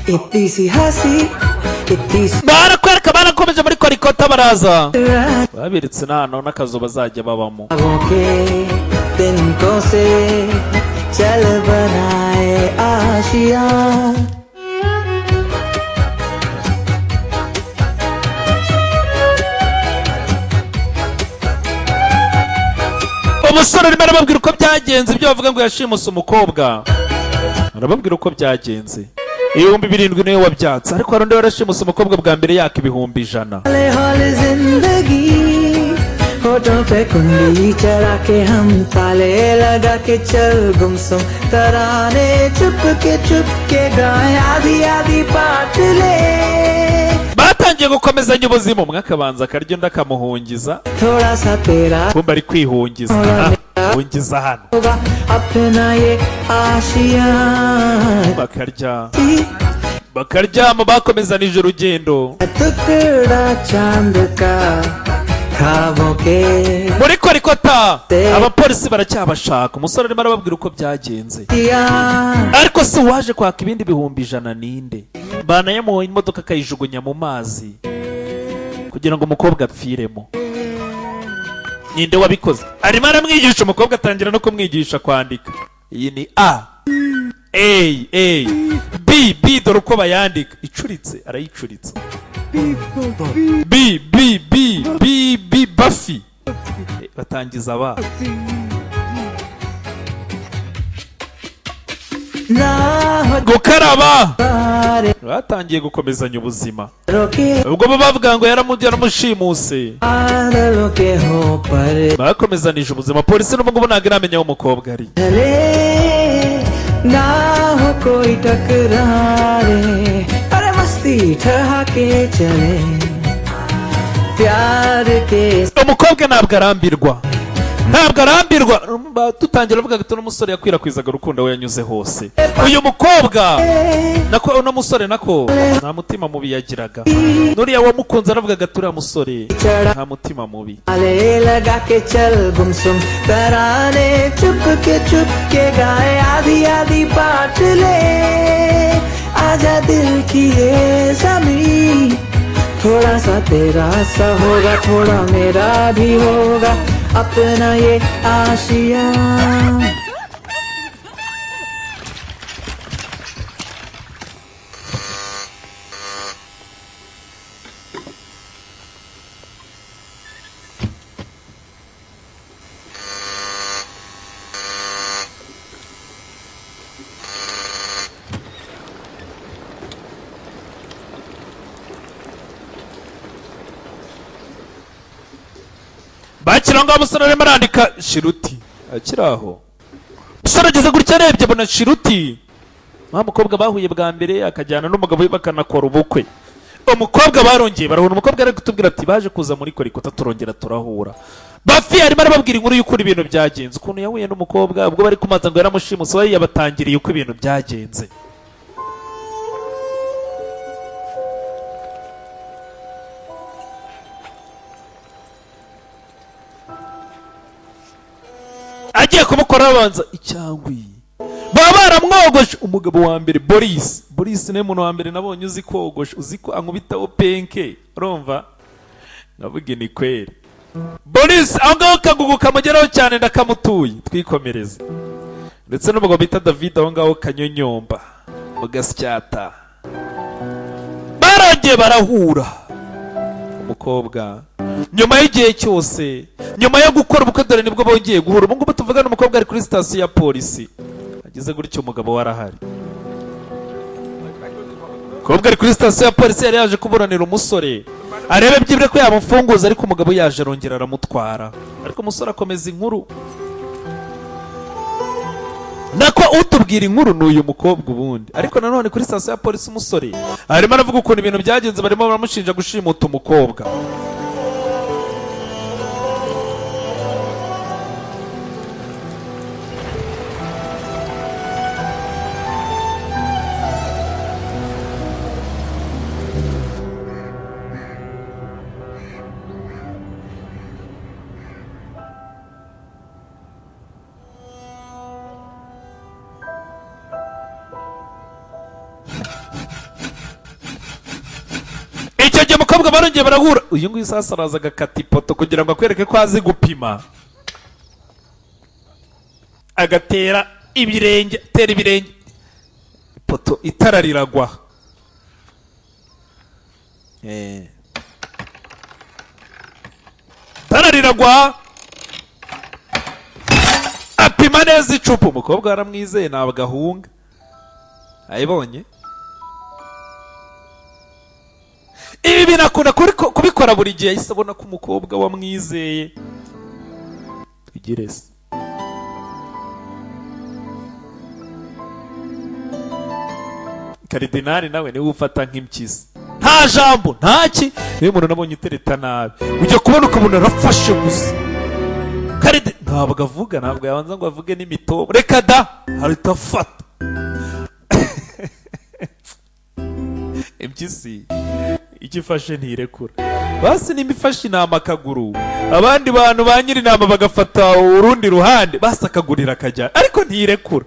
इतनी सी हंसी, इतनी सी Barakwereka, barakomeje muri Korikota, baraza baberetse n'ahantu n'akazu bazajya babamo. ख्वाबों के तिनकों से चल बनाए Asia. Umusore arimo arababwira uko byagenze, ibyo bavuga ngo yashimuse umukobwa, arababwira uko byagenze. 7000 niwe wabyatse, ariko hari undi warashimuse umukobwa bwa mbere yaka 100,000. हौले हौले जिंदगी होठों पे कुंडी चढ़ा के हम ताले लगा के चल गुमसुम तराने चुपके चुपके गाए आधी आधी पाट ले। Batangiye Batangiye gukomezanya ubuzima, umwe akabanza akarya undi akamuhungiza. थोड़ा सा तेरा Kumba ari kwihungiza. Hungiza hano. होगा अपना ये Asia Bakarya bakaryama, bakomezanije urugendo. टुकड़ा चांद का ख्वाबों के Muri Korikota abapolisi baracyabashaka. Umusore arimo arababwira uko byagenze. दिया Ariko si uwaje kwaka ibindi 100,000 ninde? Banayamuha imodoka akayijugunya mu mazi kugira ngo umukobwa apfiremo. Ninde wabikoze? Arimo aramwigisha, umukobwa atangira no kumwigisha kwandika. Iyi ni A A A B B, dore uko bayandika icuritse, arayicuritse. B B B B B Buffy. Batangiza ba ना हो gukaraba. तारे Batangiye gukomezanya ubuzima. रोके Ubwo bo bavuga ngo yaramushimuse. बादलों के हो पर Bakomezanije ubuzima. Polisi n'ubu ngubu ntabwo iramenya aho umukobwa ari. चले ना हो कोई टकरारे अरे मस्ती ठहाके चले प्यार के Umukobwa ntabwo arambirwa, ntabwo arambirwa. Dutangira avuga ati uno musore yakwirakwizaga urukundo aho yanyuze hose. Uyu mukobwa nako, uno musore nako, nta mutima mubi yagiraga. Nuriya wamukunze aravugaga ati uriya musore nta mutima mubi. ले लगा के चल गुमसुम तराने चुप के गाए आधी आधी बांट ले आजा दिल की ये जमीन थोड़ा सा तेरा सा होगा थोड़ा मेरा भी होगा अपना ये Asia Bakiri ngaho, umusore arimo arandika shiruti. Akiri aho, umusore ageze gutya arebye abona Shiruti, wa mukobwa bahuye bwa mbere akajyana n'umugabo we bakanakora ubukwe. Umukobwa barongeye barahura. Umukobwa ari kutubwira ati baje kuza muri Korikota turongera turahura. Bafi arimo arababwira inkuru y'uko ibintu byagenze, ukuntu yahuye n'umukobwa ubwo bari kumaza ngo yaramushimuse, we yabatangiriye uko ibintu byagenze. Agiye kumukora abanza icyangwi baba baramwogoshe. Umugabo wa mbere Boris, Boris niwe muntu wa mbere nabonye uzi kogosha, uzi ko ankubitaho penke, urumva navuga ni kweri. Boris aho ngaho kagugu kamugeraho cyane ndakamutuye, twikomereze. Ndetse n'umugabo bita David aho ngaho kanyonyomba mu Gasyata. Baragiye barahura. Umukobwa nyuma y'igihe cyose, nyuma yo gukora ubukwe, dore nibwo bongeye guhura. Ubu ngubu tuvugana umukobwa ari kuri sitasiyo ya polisi. Ageze gutyo umugabo warahari. Umukobwa ari kuri sitasiyo ya polisi, yari yaje kuburanira umusore arebe byibure ko yamufunguza, ariko umugabo yaje arongera aramutwara. Ariko umusore akomeza inkuru, nako utubwira inkuru ni uyu mukobwa ubundi. Ariko nanone kuri sitasiyo ya polisi umusore arimo aravuga ukuntu ibintu byagenze, barimo baramushinja gushimuta umukobwa. Icyo gihe umukobwa barongeye barahura. Uyu nguyu sasa araza agakata ipoto kugira ngo akwereke ko azi gupima, agatera ibirenge, atera ibirenge ipoto, itara riragwa. Itara riragwa, apima neza icupa. Umukobwa aramwizeye ntabwo ahunga, ayibonye. Ibi binakunda kubikora buri gihe, yahise abona ko umukobwa wamwizeye. Tugire se Karidinali nawe niwe ufata nk'impyisi. Nta Nta jambo, ntaki. Niyo umuntu nabonye utereta nabi, ujya kubona ukabona arafashe gusa. Karide ntabwo avuga, ntabwo yabanza ngo avuge n'imitobo, reka da, ahita afata. Impyisi icyo ifashe ntirekura. Basi nimba ifashe intama akaguru, abandi bantu ba nyiri intama bagafata urundi ruhande, basi akagurira akajya, ariko ntirekura.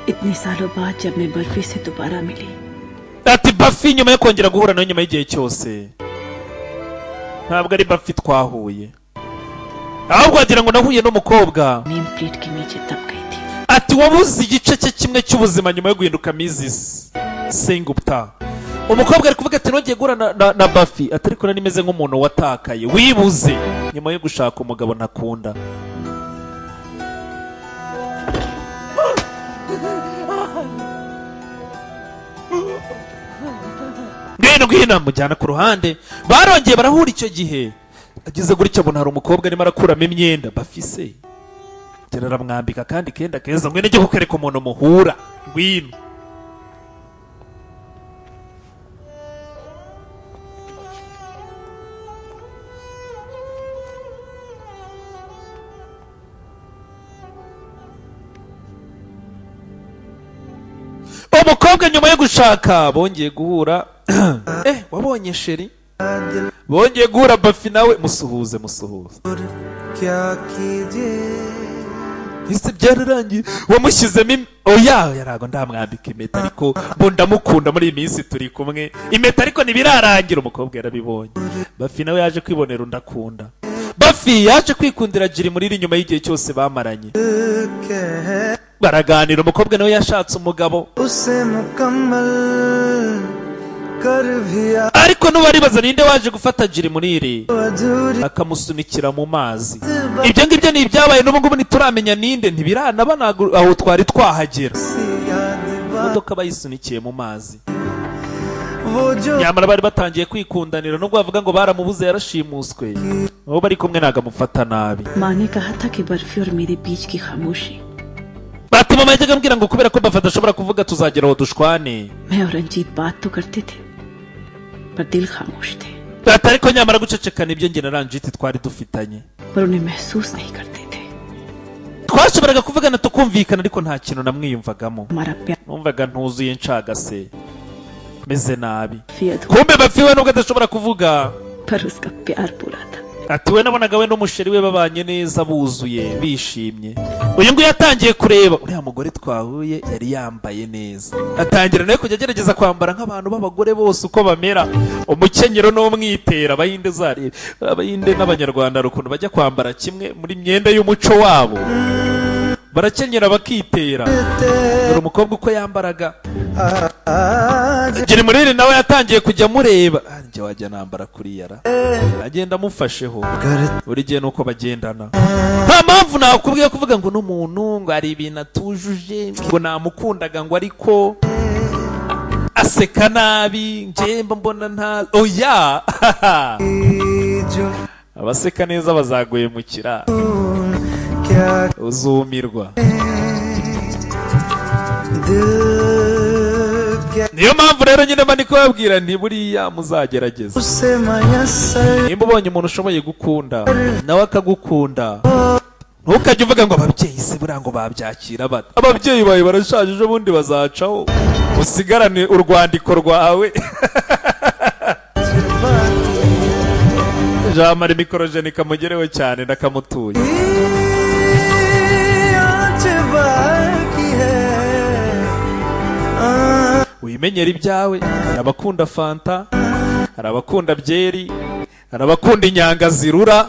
इतने सालों बाद जब मैं बर्फी से दोबारा मिली, Ati Bafi, nyuma yo kongera guhura nawe nyuma y'igihe cyose, ntabwo ari Bafi twahuye, ahubwo wagira ngo nahuye n'umukobwa. Name plate के नीचे दब गई थी. Ati wabuze igice cye kimwe cy'ubuzima nyuma yo guhinduka Mrs Sengupta. Umukobwa ari kuvuga ati nongeye guhura na Bafi, ati ariko nari meze nk'umuntu watakaye, wibuze, nyuma yo gushaka umugabo ntakunda. Ngwino, ngwino, amujyana ku ruhande. Barongeye barahura. Icyo gihe ageze gutya abona hari umukobwa arimo arakuramo imyenda. Bafi se tera aramwambika kandi kenda keza. Ngwino njye kukwereka umuntu muhura, ngwino. Umukobwa nyuma yo gushaka bongeye guhura. Wabonye chéri, bongeye guhura. Bafi nawe musuhuze, musuhuze. क्या कीजिए? Ese byararangiye wamushyizemo oya, yarago ndamwambika impeta, ariko mbo ndamukunda, muri iyi minsi turi kumwe impeta, ariko ntibirarangira. Umukobwa yarabibonye. Bafi nawe yaje kwibonera undi akunda. Bafi yaje kwikundira Jiri muri iri nyuma y'igihe cyose bamaranye baraganira. Umukobwa nawe yashatse umugabo, उसे मुकम्मल कर भी ariko n'uwaribaza ninde waje gufata Jiri muri iri अधूरी akamusunikira mu mazi. Ibyo ngibyo ni ibyabaye, n'ubu ngubu ntituramenya ninde, ntibiranaba, ntabwo aho twari twahagera. सी याद Imodoka bayisunikiye mu mazi. वो जो Nyamara bari batangiye kwikundanira, nubwo bavuga ngo baramubuze, yarashimuswe, uwo bari kumwe ntabwo amufata nabi. माँ ने कहा था कि बर्फी और मेरे बीच की खामोशी, Bati mama yajyaga ambwira ngo kubera ko Bafa adashobora kuvuga, tuzagera aho dushwane. मैं और रंजीत बात तो करते थे पर दिल खामोश थे, Ati ariko nyamara gucecekana ibyo njye na Ranjiti twari dufitanye, पर उन्हें महसूस नहीं करते थे. Twashoboraga kuvugana tukumvikana, ariko nta kintu namwiyumvagamo. हमारा प्यार Numvaga ntuzuye, ncagase, meze nabi. अधूरा, Kumbe Bafi we nubwo adashobora kuvuga, पर उसका प्यार पूरा था. ati we nabonaga we n'umusheri we babanye neza, buzuye, bishimye. Uyu nguyu yatangiye kureba uriya mugore twahuye yari yambaye neza, atangira nawe kujya agerageza kwambara nk'abantu b'abagore bose uko bamera, umukenyero n'umwitero. Abayinde uzarebe, Abayinde n'Abanyarwanda hari ukuntu bajya kwambara kimwe muri myenda y'umuco wabo, barakenyera bakitera. Dore umukobwa uko yambaraga. Jiri nawe yatangiye kujya amureba. Ah, njye wajya nambara kuriya ra, agenda amufasheho buri gihe nuko bagendana. Nta mpamvu nakubwiye kuvuga ngo n'umuntu ngo hari ibintu atujuje, ngo namukundaga, ngo ariko aseka nabi, njye mba mbona nta, oya. Abaseka neza bazaguhemukira, क्या uzumirwa. दिल क्या Niyo mpamvu rero nyine mba ndi kubabwira nti buriya muzagerageza. उसे मयसर Nimba ubonye umuntu ushoboye gukunda nawe akagukunda, ntukajye uvuga ngo ababyeyi se buriya ngo babyakira bate? Ababyeyi bawe barashaje, ejo bundi bazacaho usigarane urwandiko rwawe. Jean Marie Mikorojeni kamugereho cyane, ndakamutuye. आँच बाकी है. Wimenyera ibyawe. Hari abakunda fanta, hari abakunda byeri, hari abakunda inyanga zirura.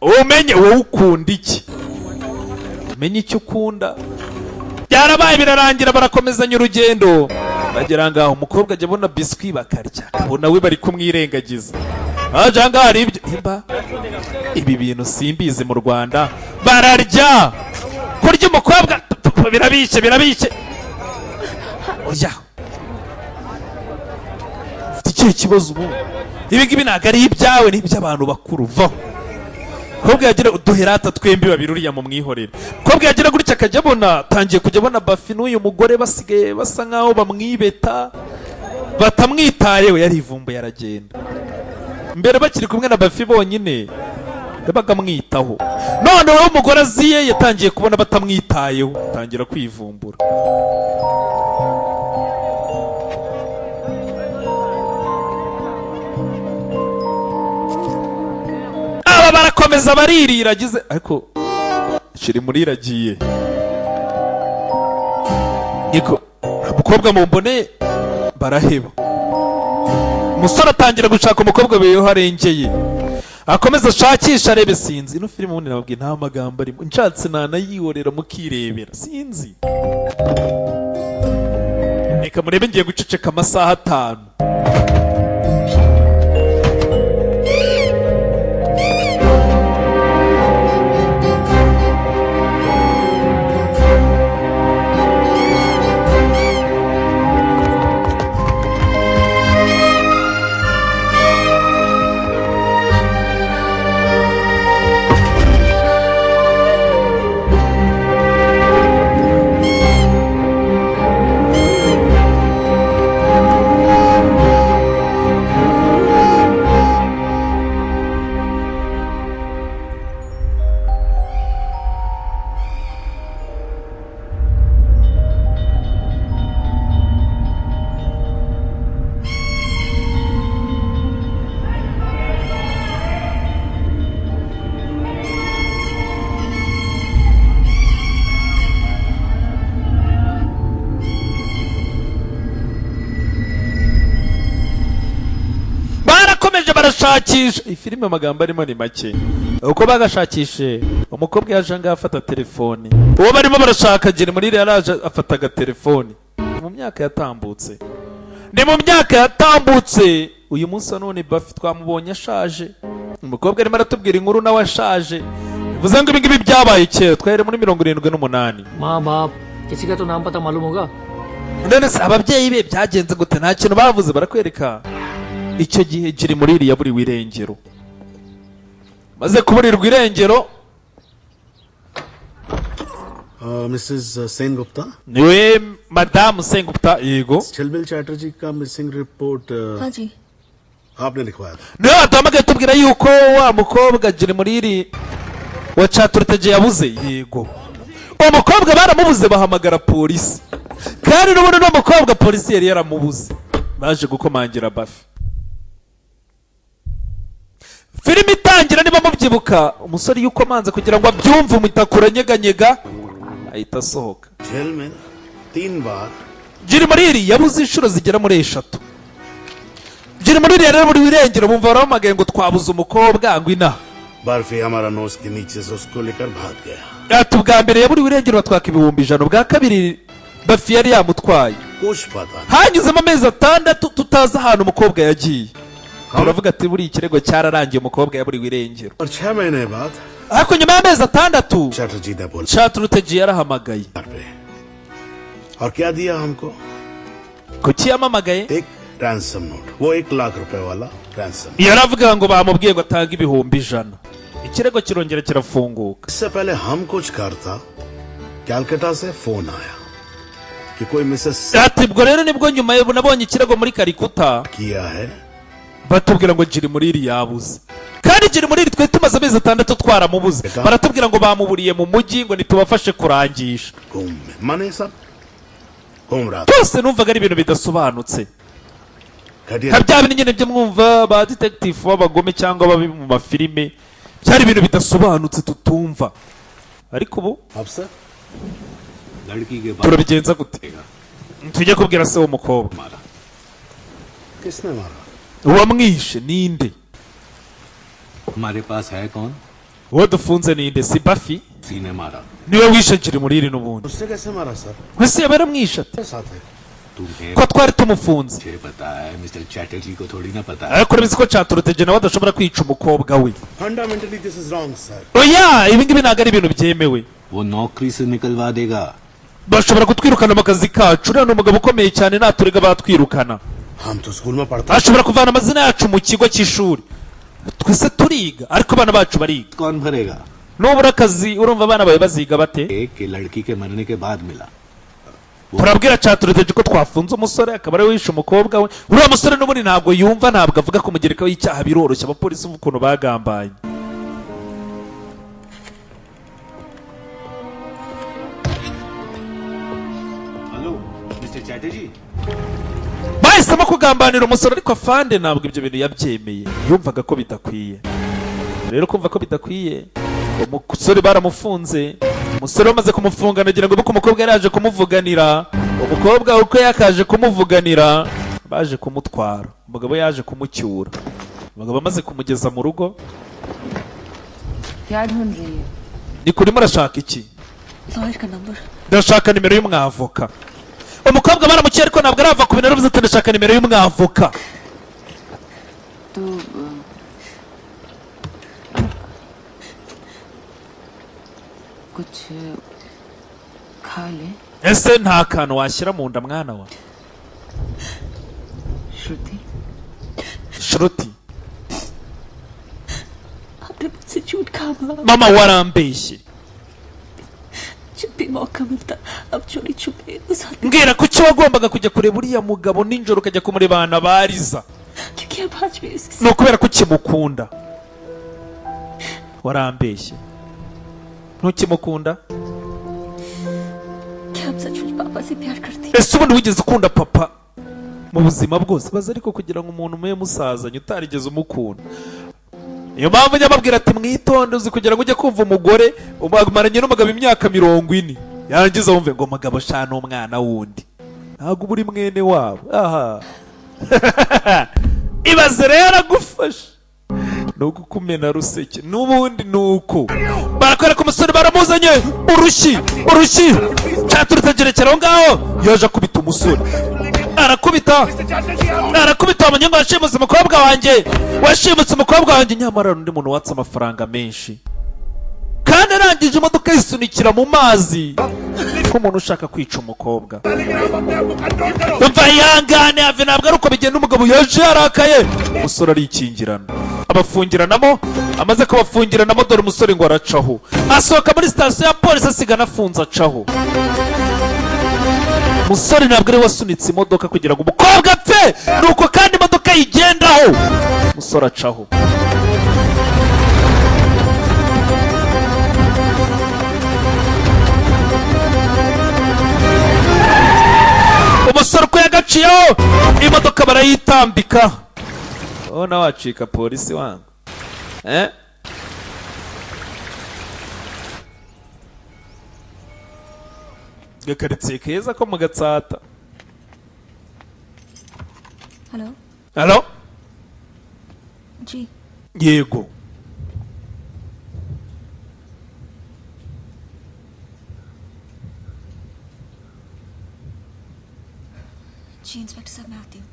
Umenye wowe ukunda iki, umenye icyo ukunda. Byarabaye birarangira, barakomezanya urugendo, bagera ngaho umukobwa ajya abona biswi bakarya, akabona we bari kumwirengagiza. Aje aha ngaha hari ibyo imba, ibi bintu simbizi, mu Rwanda bararya kurya umukobwa birabice, birabice. Oya, ufite ikihe kibazo ubu? Ibi ngibi ntabwo ari ibyawe, ni iby'abantu bakuru, vaho. Kobwa yagira uduherata twembi babiri, uriya mu mwihorere. Kobwa yagira gutya akajya abona, atangiye kujya abona Bafi n'uyu mugore basigaye basa nkaho bamwibeta. Batamwitayeho, yarivumbuye aragenda. Mbere bakiri kumwe na Bafi bonyine yabaga amwitaho, none wowe umugore aziye yatangiye kubona batamwitayeho, atangira kwivumbura. Aba barakomeza baririra agize, ariko kiri muri iragiye niko umukobwa mumbone baraheba. Umusore atangira gushaka umukobwa weho arengeye, akomeza ashakisha arebe. Sinzi ino filime ubundi nababwiye nta magambo arimo, nshatse nanayihorera mukirebera, sinzi. Reka murebe, ngiye guceceka amasaha 5. Barashakisha ifilime, amagambo arimo ni make. Uko bagashakishe, umukobwa yaje ngaho afata telefone, uwo barimo barashaka gira muri yaraje afata agatelefone. Mu myaka yatambutse, ni mu myaka yatambutse. Uyu munsi none Bafi twamubonye ashaje, umukobwa arimo aratubwira inkuru nawe ashaje. Bivuze ngo ibi ngibi byabaye kera, twari muri 78. माँ बाप किसी का तो नाम पता मालूम होगा. None se ababyeyi be byagenze gute? Nta kintu bavuze. Barakwereka icyo gihe Jiri muri yaburiwe irengero. Maze kuburirwa irengero, Mrs Sen Gupta niwe Madamu Sengupta? Yego. Chilmil Chatterjee का missing report हाँ जी आपने लिखवाया था. Niwe waduhamagaye tubwira yuko wa mukobwa Jiri muri wa Chaturteje yabuze? Yego. Uwo mukobwa baramubuze, bahamagara polisi, kandi n'ubundi n'uwo mukobwa polisi yari yaramubuze. Baje gukomangira Bafi. Filime itangira niba mubyibuka, umusore yuko amanze kugira ngo abyumve umutakura nyeganyega ahita asohoka. Jail में 3 बार Jiri muri yabuze inshuro zigera muri 3. Jiri muri rero muri wirengero bumva baramagaye ngo twabuze umukobwa ngo ina barfi हमारा नोज के नीचे से उसको लेकर भाग गया. Ati ubwa mbere yaburi wirengero batwaka 100,000, ubwa kabiri Bafi yari yamutwaye. Kuch pata Hanyuzemo amezi 6 tutazi ahantu umukobwa yagiye. Turavuga ati buri ikirego cyararangiye, umukobwa yaburiwe irengero. और 6 महीने बाद Ariko nyuma y'amezi 6 Chatterjee ने बोला Chaturteji yarahamagaye. और क्या दिया हमको? Kuki yamamagaye? एक ransom note, वो 1 लाख रुपए वाला ransom. Yaravuga ngo bamubwiye ngo atange 100,000. Ikirego kirongera kirafunguka. इससे पहले हम कुछ करता, Calcutta से फोन आया कि कोई Mrs Ati ubwo rero nibwo nyuma nabonye ikirego muri Calcutta किया है. batubwira ngo Jiri muri yabuze. Kandi Jiri muri twe tumaze amezi 6 twaramubuze. Baratubwira ngo bamuburiye mu mujyi ngo nitubafashe kurangisha. माने सब घूम रहा Byose numvaga ari ibintu bidasobanutse. घटिया Nka bya bintu nyine byo mwumva ba detective b'abagome cyangwa babi mu mafilime, byari ibintu bidasobanutse tutumva. Ariko ubu अब सर लड़की के बाद turabigenza gute? Tujye kubwira se w'umukobwa. किसने मारा? Uwamwishe ninde? हमारे पास है कौन? Uwo dufunze ninde? Si Bafi? उसी ने मारा. Niwe wishe Jiri muri n'ubundi. उससे कैसे मारा sir? Ese yaba yaramwishe ate? साथ है तुम्हें Ko twari tumufunze. मुझे पता है, मिस्टर चैटर्जी को थोड़ी ना पता है. Ariko urabizi ko Chaturteje nawe adashobora kwica umukobwa we. Fundamentally this is wrong sir. Oya, ibi ngibi ntabwo ari ibintu byemewe. वो नौकरी से निकलवा देगा. Bashobora kutwirukana mu kazi kacu. Uriya ni umugabo ukomeye cyane, naturega batwirukana. हम तो स्कूल में पढ़ते Ashobora kuvana amazina yacu mu kigo cy'ishuri. Twese turiga, ariko abana bacu bariga. कौन भरेगा? Nubura akazi urumva abana bawe baziga bate? एक कि लड़की के मरने के बाद मिला. Turabwira Chatterjee ko twafunze umusore, akaba ari we wishe umukobwa we. Uriya musore n'ubundi ntabwo yumva, ntabwo avuga ko umugereka w'icyaha biroroshye. Abapolisi umva ukuntu bagambanye. Hello mister Chatterjee. Bahisemo kugambanira umusore, ariko afande ntabwo ibyo bintu yabyemeye, yumvaga ko bidakwiye. Rero kumva ko bidakwiye, umusore baramufunze. Umusore bamaze kumufunga, nagira ngo uko umukobwa yari yaje kumuvuganira, umukobwa uko yakaje kumuvuganira, baje kumutwara. Umugabo yaje kumucyura, umugabo amaze kumugeza mu rugo. क्या ढूंढ रही है? Ni kurimo urashaka iki? Lawyer का number. Ndashaka nimero y'umwavoka. Umukobwa baramucyeye, ariko ntabwo arava ku bintu. Yaravuze ati ndashaka nimero y'umwavoka. तो कुछ खा ले। Ese nta kantu washyira mu nda, mwana wa? Shruti. Shruti. आपने मुझसे झूठ कहा माँ। Mama, warambeshye. जब भी मौका मिलता अब चोरी छुपे उस आदमी Mbwira, kuki wagombaga kujya kureba uriya mugabo nijoro, ukajya kumurebana bariza? क्योंकि अब आज भी उसी Ni ukubera ko ukimukunda. Warambeshye, ntukimukunda. क्या आप सचमुच पापा से प्यार करती? Ese ubundi wigeze ukunda papa mu buzima bwose? Baza ariko kugira ngo umuntu mube musazanye utarigeze umukunda. Niyo mpamvu njya mbabwira ati mwitonde. Uzi kugira ngo ujye kumva umugore umaranye n'umugabo imyaka 40, yarangiza wumve ngo umugabo sha n'umwana wundi, ntabwo uba uri mwene wabo. Aha ibaze rero, agufashe ni ugukumena ruseke n'ubundi. Ni uko barakwereka umusore baramuzanye, urushyi urushyi cyaturutse aho ngaho. Yaje akubita umusore, arakubita, arakubita. Wamenye ngo washimutse umukobwa wanjye, washimutse umukobwa wanjye. Nyamara hari undi muntu watse amafaranga menshi, kandi arangije imodoka yisunikira mu mazi nk'umuntu ushaka kwica umukobwa. Umva, ihangane have, ntabwo ari uko bigenda. Umugabo yaje yarakaye, umusore arikingirana, abafungiranamo. Amaze kubafungiranamo, dore umusore ngo aracaho, asohoka muri sitasiyo ya polisi, asiga anafunze, acaho. Umusore ntabwo ari we wasunitse imodoka kugira ngo umukobwa apfe, nuko kandi imodoka yigendaho, umusore acaho. Umusore uko yagaciyeho, imodoka barayitambika. Ubona wacika polisi wangu, eh? Gakaritsiye keza ko mu Gatsata. Hello. Halo. Ji. Yego. Ji inspector साहब, मैं आती हूँ।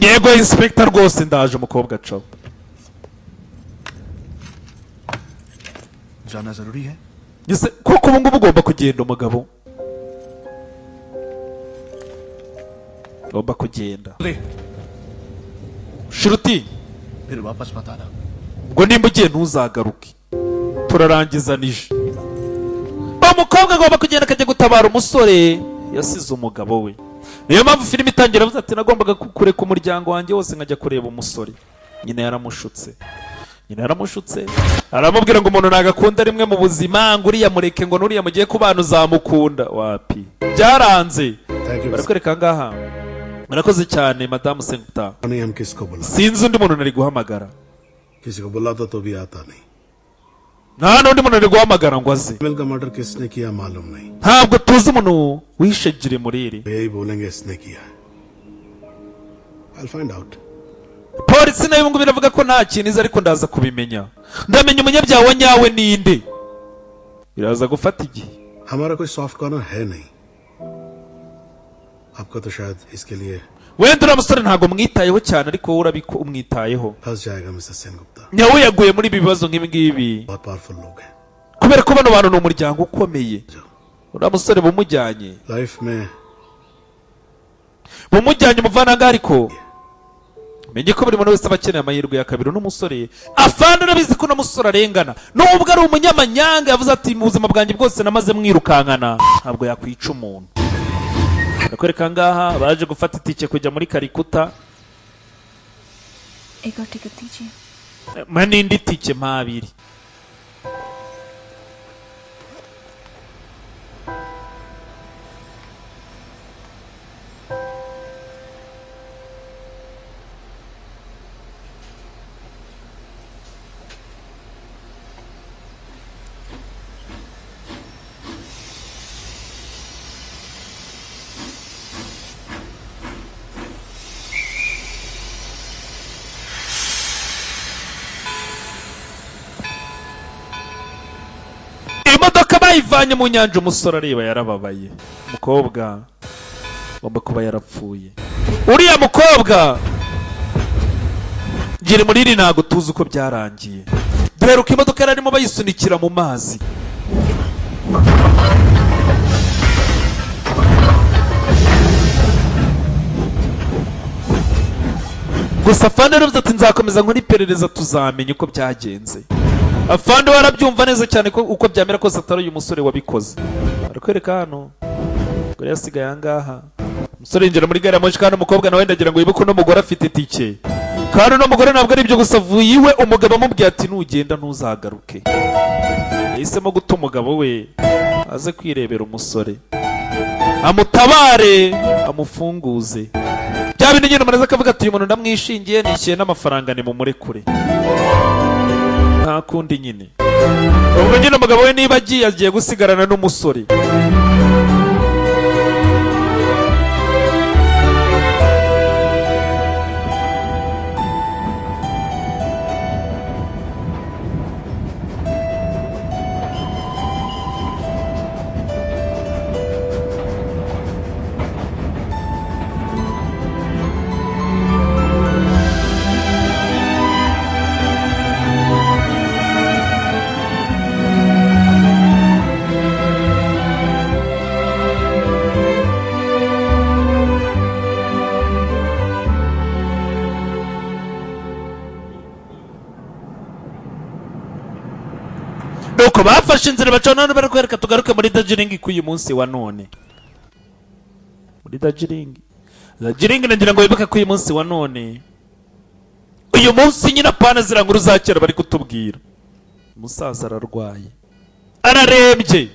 Yego inspector, rwose ndaje. Umukobwa acaho. जाना जरूरी है? Ese kuko ubu ngubu ugomba kugenda? Umugabo ugomba kugenda, Shruti. फिर वापस मत आना। Ubwo nimba ugiye ntuzagaruke, turarangizanije. Umukobwa agomba kugenda akajya gutabara umusore yasize umugabo we. Niyo mpamvu filime itangira avuze ati nagombaga kureka umuryango wanjye wose nkajya kureba umusore. Nyina yaramushutse, nyina yaramushutse, aramubwira ngo umuntu nagakunda rimwe mu buzima, ngo uriya mureke, ngo nuriya mugiye kubana uzamukunda. Wapi, byaranze. Barakwereka ngaha. Murakoze cyane, madamu Sengupta. नहीं, हम किसको बुला Sinzi undi muntu nari guhamagara. किसी को बुलाता तो भी आता नहीं। Nta n'undi muntu nari guhamagara ngo aze. मिल का मर्डर किसने किया मालूम नहीं। Ntabwo tuzi umuntu wishe Jirimuriri. यही बोलेंगे इसने किया है। I'll find out. Polisi nayo ubu ngubu iravuga ko nta kintu izi, ariko ndaza kubimenya, ndamenya umunyabyaha wa nyawe ninde. Biraza gufata igihe. हमारा कोई सॉफ्ट कॉर्नर है नहीं। आपका तो शायद इसके लिए Wenda uriya musore ntabwo mwitayeho cyane, ariko wowe urabiko umwitayeho. फंस जाएगा mister Sengupta. Nyawe yaguye muri ibi bibazo nk'ibi ngibi बहुत पावरफुल लोग हैं। kubera ko bano bantu ni umuryango ukomeye. Uriya musore bumujyanye, life में bumujyanye umuvananga, ariko menye ko buri muntu wese aba akeneye amahirwe ya kabiri. Uno musore, afande urabizi ko uno musore arengana, nubwo ari umunyamanyanga. Yavuze ati mu buzima bwanjye bwose namaze mwirukankana, ntabwo yakwica umuntu. Ndakwereka ngaha baje gufata itike kujya muri Karikuta. एक और टिकट दीजिए। Mpa n'indi tike, mpa abiri. Imodoka bayivanye mu nyanja, umusore areba yarababaye. Umukobwa agomba kuba yarapfuye. Uriya mukobwa ngire muri iri ntabwo tuzi uko byarangiye. Duheruka imodoka yari arimo bayisunikira mu mazi. Gusa afande yaravuze ati nzakomeza nkora iperereza tuzamenya uko byagenze. Afande warabyumva neza cyane ko uko byamera kose atari uyu musore wabikoze. Barakwereka hano gore yasigaye ahangaha. Umusore yinjira muri gari ya moshi, kandi umukobwa nawe ndagira ngo yibuke uno mugore afite itike. Kandi uno mugore ntabwo ari ibyo gusa, avuye iwe umugabo amubwiye ati nugenda ntuzagaruke. Yahisemo guta umugabo we aze kwirebera umusore, amutabare, amufunguze. Bya bindi nyine umuntu akavuga ati uyu muntu ndamwishingiye, nishyuye n'amafaranga, nimumurekure. Nta kundi nyine. Ubwo nyine umugabo we niba agiye, agiye gusigarana n'umusore. Nuko bafashe inzira baca none barakwereka tugaruke muri Darjeeling ku uyu munsi wa none. Muri Darjeeling. Darjeeling nagira ngo wibuke ku uyu munsi wa none. Uyu munsi nyina pana zira nkuru za kera bari kutubwira. Umusaza ararwaye. Ararembye.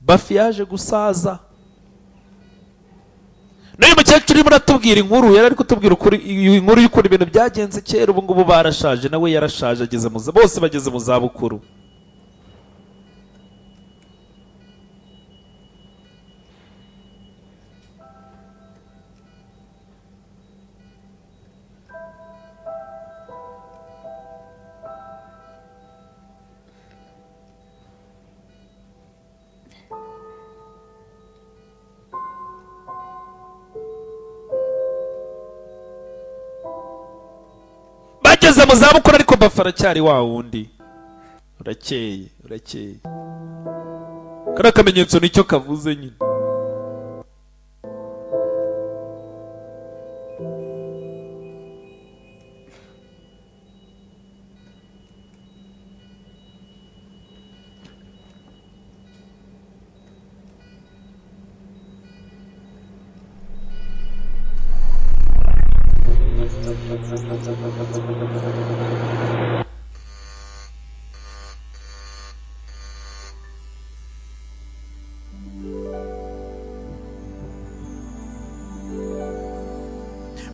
Bafi yaje gusaza. N'uyu mukecuru urimo uratubwira inkuru, yari ari kutubwira ukuri inkuru y'ukuntu ibintu byagenze kera, ubu ngubu barashaje, nawe yarashaje ageze mu bose bageze mu zabukuru. Bageze mu zabukuru ariko Bafi aracyari wa wundi. Urakeye, urakeye. Kariya kamenyetso nicyo kavuze nyine.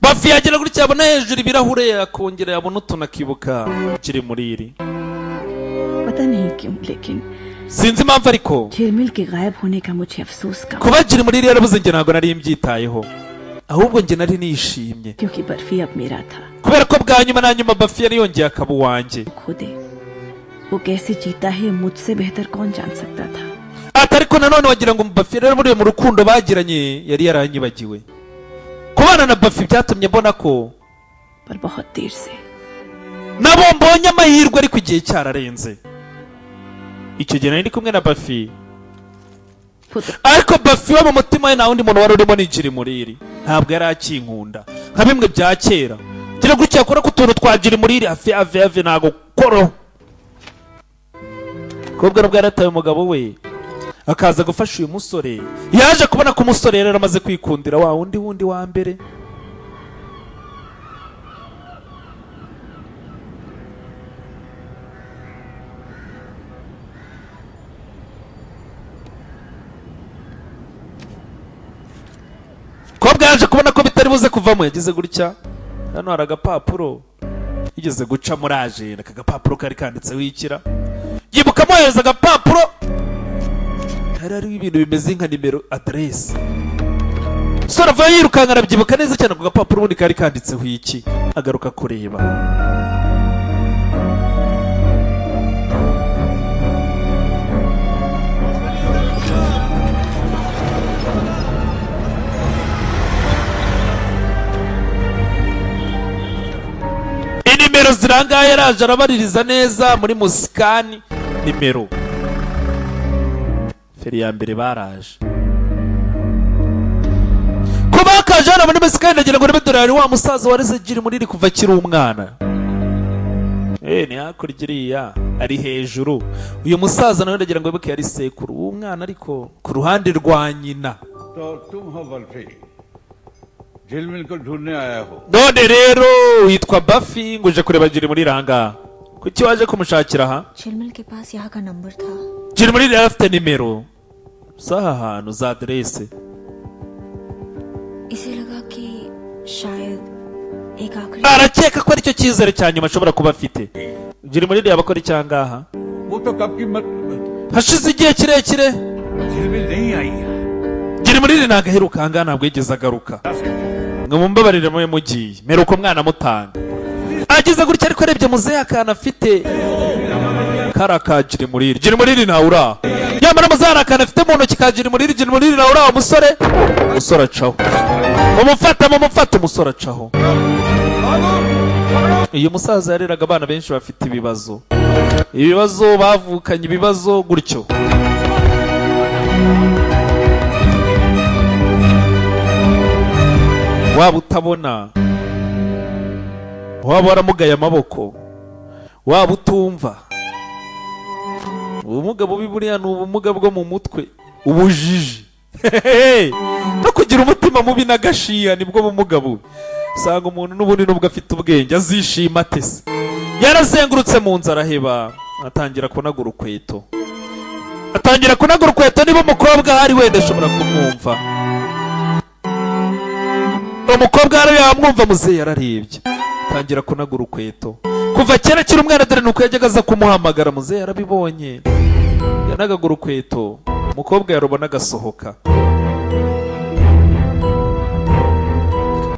Bafi yagera gutya yabona hejuru ibirahure, yakongera yabona utuntu akibuka kiri muri iri. पता नहीं क्यों लेकिन Sinzi impamvu ariko Jhilmil के गायब होने का मुझे अफसोस का kuba kiri muri iri yarabuze njye ntabwo nari mbyitayeho, ahubwo njye nari nishimye क्योंकि बर्फी अब मेरा था। kubera ko bwa nyuma na nyuma Bafi yari yongeye akaba uwanjye. खुदे वो कैसे जीता है मुझसे बेहतर कौन जान सकता था। Ati ariko nanone wagira ngo Bafi yari muri mu rukundo bagiranye yari yaranyibagiwe. Kubana na Bafi byatumye mbona ko पर बहुत देर से nabo mbonye amahirwe ariko igihe cyararenze. Icyo gihe nari ndi kumwe na Bafi, ariko Bafi we mu mutima we nta wundi muntu wari urimo ni Jirimuriri. Ntabwo yari akinkunda nka bimwe bya kera. Gira gutya akora ku tuntu twa Jirimuriri afe ave ave ntago koro. Kobwa nubwo yarataye umugabo we, Akaza gufasha uyu musore. Yaje kubona ko umusore yari yaramaze kwikundira wa wundi wundi wa mbere. Kobwa yaje kubona ko bitari buze kuvamo, yagize gutya. Hano hari agapapuro yigeze guca muri ajenda. Aka gapapuro kari kanditseho ikira. Yibuka amuhereza agapapuro hari hariho ibintu bimeze nka nimero, aderesi. Umusore avuye yirukanka, arabyibuka neza cyane ako gapapuro ubundi kari kanditseho iki. Agaruka kureba inimero zirangaye, yaraje arabaririza neza muri musikani nimero. Feri ya mbere baraje kuba kaje hano muri musikani. Ndagira ngo urebe, dore hari wa musaza wareze Jiri muri kuva akiri umwana. Ni hakurya iriya ari hejuru. Uyu musaza nawe ndagira ngo wibuke yari sekuru uwo mwana, ariko ku ruhande rwa nyina. तो तुम हो बर्फी, झिलमिल को ढूंढने आया हो। None rero witwa Bafi, ngo uje kureba Jiri muri ranga. Kuki waje kumushakira aha? झिलमिल के पास यहाँ का नंबर था। Jiri muri yari afite nimero z'aha hantu, za aderese. इसे लगा कि शायद एक आखिरी Arakeka ko aricyo cyizere cya nyuma ashobora kuba afite. Jiri muri yaba akora icyangaha. वो तो कब की मत Hashize igihe kirekire झिलमिल नहीं आई है। Jiri muri ntabwo aheruka ahangaha, ntabwo yigeze agaruka. Ngo mumbabarire mube mugiye, mperuka umwana amutanga. Ageze gutya ariko arebye muzehe akantu afite kari aka Jiri muri. Jiri muri ntawe uraho. Nyamara muzehe hari akantu afite mu ntoki ka Jiri muri. Jiri muri ntawe uraho. Umusore acaho, mumufata mumufata, umusore acaho. Uyu musaza yareraga abana benshi bafite ibibazo, ibibazo bavukanye, ibibazo gutyo. Waba utabona, waba waramugaye amaboko, waba utumva. Ubumuga bubi buriya ni ubumuga bwo mu mutwe, ubujiji no kugira umutima mubi n'agashiha, nibwo bumuga bubi. Usanga umuntu n'ubundi nubwo afite ubwenge azishima atese. Yarazengurutse mu nzu araheba, atangira kunagura urukweto, atangira kunagura urukweto. Niba umukobwa ahari wenda ashobora kumwumva, umukobwa ahari yamwumva. Muzehe yararebye, atangira kunaga urukweto. Kuva kera akiri umwana, dore nuko yajyaga aza kumuhamagara. Muzehe yarabibonye, yanagaga urukweto, umukobwa yarubona agasohoka.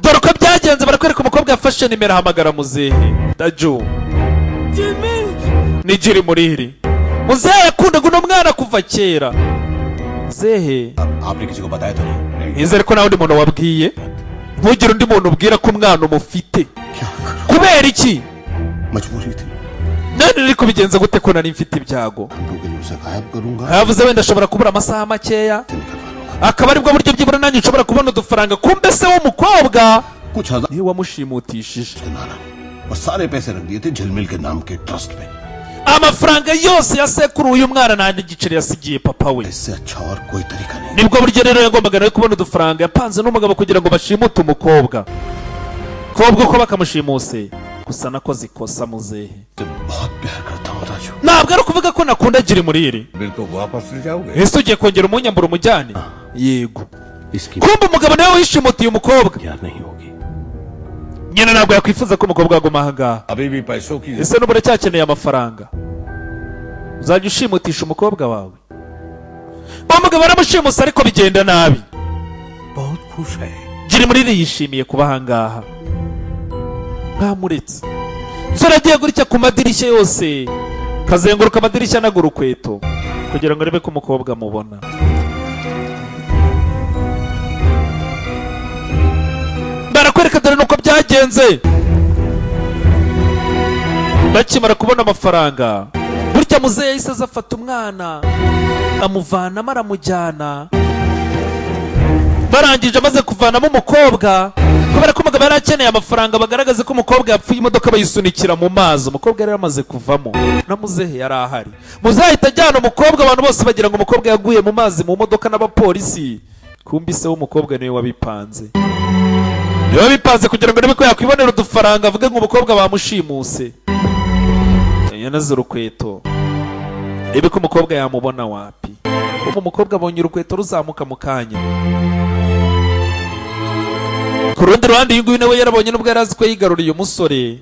Dore uko byagenze, barakwereka umukobwa yafashe nimero ahamagara muzehe Daju. Ni Jiri muri. Muzehe yakundaga uno mwana kuva kera. Muzehe आपने किसी को बताया तो नहीं? Nizere ko nawe undi muntu wabwiye. Ntugire undi muntu ubwira ko umwana umufite. Kubera iki? मजबूरी थी। None nari kubigenza gute ko nari mfite ibyago? घंटों के लिए उसे गायब करूंगा। Yavuze wenda ashobora kubura amasaha makeya, akaba aribwo buryo byibura nanjye nshobora kubona udufaranga. Kumbe se w'umukobwa कुछ हजार niwe wamushimutishije. और सारे पैसे रख दिए थे झिलमिल के नाम के ट्रस्ट में। Amafaranga yose ya sekuru uyu mwana nta n'igiceri yasigiye papa we. इससे अच्छा और कोई तरीका नहीं। Nibwo buryo rero yagombaga nawe kubona udufaranga. Yapanze n'umugabo kugira ngo bashimute umukobwa, kobwa ko bakamushimuse. Gusa nakoze ikosa muzehe. बहुत प्यार करता हूँ Raju. Ntabwo ari ukuvuga ko nakunda Jiri muri. बिल्कुल वापस ले जाओगे? Ese ugiye kongera umunyambura umujyane? Yego. इसकी Kumbe umugabo nawe wishimutiye umukobwa. याद नहीं होगी। Nyina ntabwo yakwifuza ko umukobwa aguma aha ngaha. अभी भी पैसों की Ese n'ubu uracyakeneye amafaranga? Uzajya ushimutisha umukobwa wawe? Umugabo aramushimuse ariko bigenda nabi. बहुत खुश है। Jiri muri yishimiye kuba aha ngaha. Ntamuretse. Umusore agiye gutya ku madirishya yose, kazenguruka amadirishya anagura urukweto kugira ngo arebe ko umukobwa amubona. Barakwereka dore nuko byagenze. Bakimara kubona amafaranga, burya muzehe yahise aza afata umwana amuvanamo aramujyana. Barangije amaze kuvanamo umukobwa, Kubera ko umugabo yari akeneye amafaranga, bagaragaze ko umukobwa yapfuye, imodoka bayisunikira mu mazi. Umukobwa yari yamaze kuvamo, na muzehe yari ahari. Muzehe ahita ajyana umukobwa, abantu bose bagira ngo umukobwa yaguye mu mazi mu modoka n'abapolisi. Kumbi se w'umukobwa niwe wabipanze, niwe wabipanze kugira ngo arebe ko yakwibonera udufaranga, avuge ngo umukobwa bamushimuse. Yanaze urukweto, rebe ko umukobwa yamubona wapi. Ubu umukobwa abonye urukweto ruzamuka mu kanya. Ku rundi ruhande, uyu nguyu nawe yarabonye, nubwo yari azi ko yigaruriye umusore,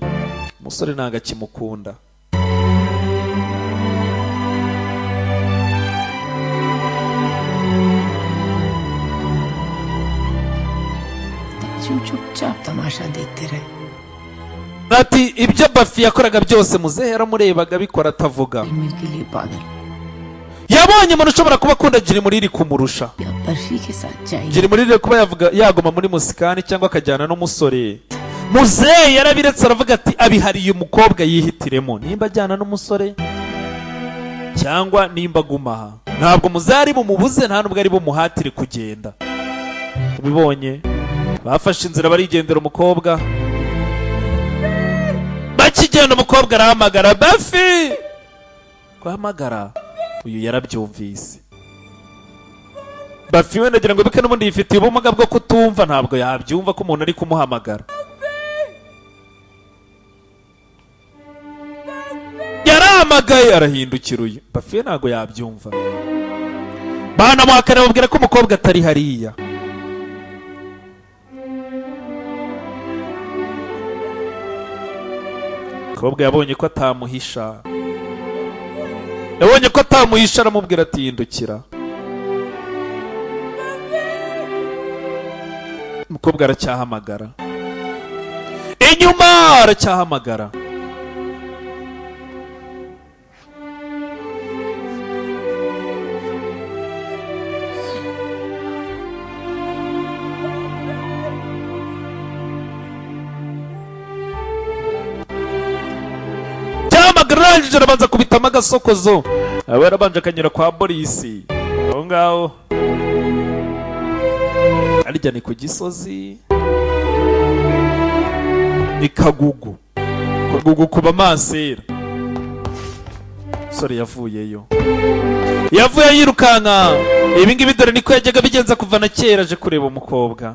umusore ntabwo akimukunda. ताजू चुपचाप तमाशा देखते रहे। Ati ibyo Bafi yakoraga byose, muzehe yaramurebaga abikora atavuga. मिल के लिए पागल Yabonye umuntu ushobora kuba akunda Jirimuriri kumurusha. Barfi के साथ चाहिए। Jirimuriri kuba yavuga yaguma muri Musikani cyangwa akajyana n'umusore. Muzehe yarabiretse, aravuga ati abihariye umukobwa yihitiremo nimba ajyana n'umusore cyangwa nimba aguma aha. Ntabwo muzehe ari bumubuze, nta nubwo ari bumuhatire kugenda. Ubibonye bafashe inzira barigendera. Umukobwa bakigenda, umukobwa arahamagara Bafi. Guhamagara uyu yarabyumvise. Bafi wenda agira ngo bike, n'ubundi yifitiye ubumuga bwo kutumva, ntabwo yabyumva ko umuntu ari kumuhamagara. Yarahamagaye, arahindukira. Uyu Bafi ntabwo yabyumva. Banamuhakana, bamubwira ko umukobwa atari hariya. Umukobwa yabonye ko atamuhisha, yabonye ko atamuhisha, aramubwira ati hindukira. Umukobwa aracyahamagara inyuma, aracyahamagara. Cyahamagara, arangije arabanza kubitamo agasokozo, aba yarabanje akanyura kwa Borisi aho ngaho arya ni ku Gisozi, ni Kagugu, Kagugu kuba masera. Umusore yavuyeyo, yavuye yirukanka. Ibi ngibi dore niko yajyaga bigenza kuva na kera, aje kureba umukobwa.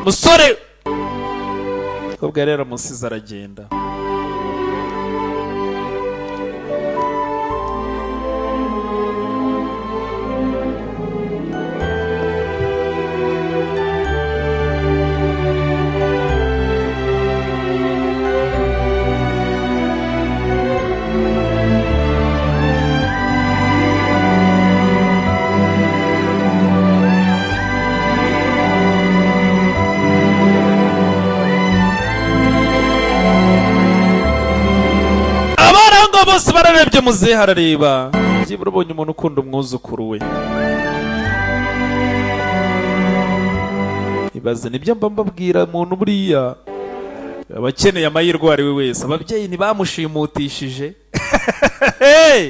Musore, umukobwa rero aramusize aragenda. Abari bose bararebye, muzehe arareba, byibura ubonye umuntu ukunda umwuzukuru we. Ibaze, nibyo mba mbabwira, umuntu buriya aba akeneye amahirwe uwo ari we wese. Ababyeyi ntibamushimutishije. Hey!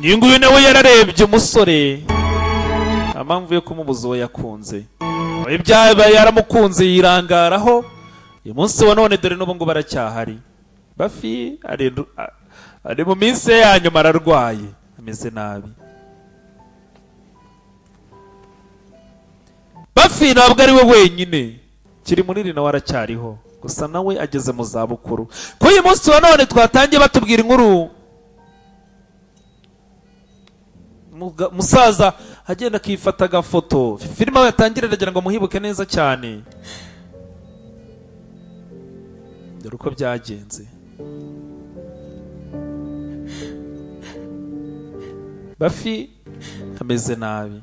Uyu nguyu nawe yararebye umusore, nta mpamvu yo kumubuza uwo yakunze. Ibyaba yaramukunze yirangaraho. Uyu munsi wa none dore n'ubu ngubu aracyahari. Bafi ari mu minsi ye ya nyuma, ararwaye, ameze nabi. Bafi ntabwo ari we wenyine, kiri munini nawe aracyariho, gusa nawe ageze mu zabukuru. Kuri uyu munsi wa none twatangiye batubwira inkuru, musaza agenda akifata agafoto. Filime aho yatangira ndagira ngo muhibuke neza cyane. Dore uko byagenze. Bafi ameze nabi.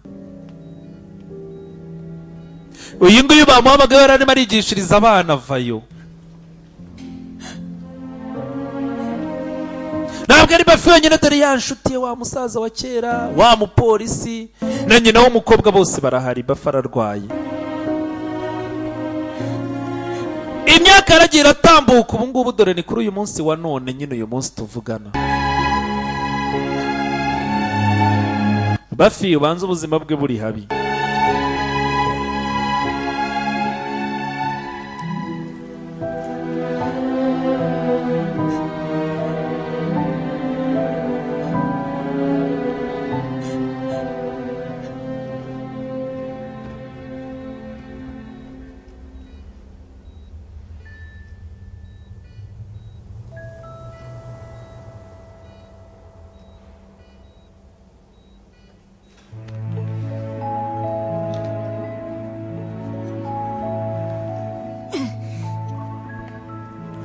Uyu nguyu bamuhamagaye yari arimo arigishiriza abana vayo. Ntabwo ari Bafi wenyine, dore ya nshuti ye wa musaza wa kera, wa mupolisi na nyina w'umukobwa bose barahari. Bafi ararwaye. Imyaka yaragiye iratambuka, ubu ngubu dore ni kuri uyu munsi wa none nyine, uyu munsi tuvugana. Bafi ubanza ubuzima bwe buri habi.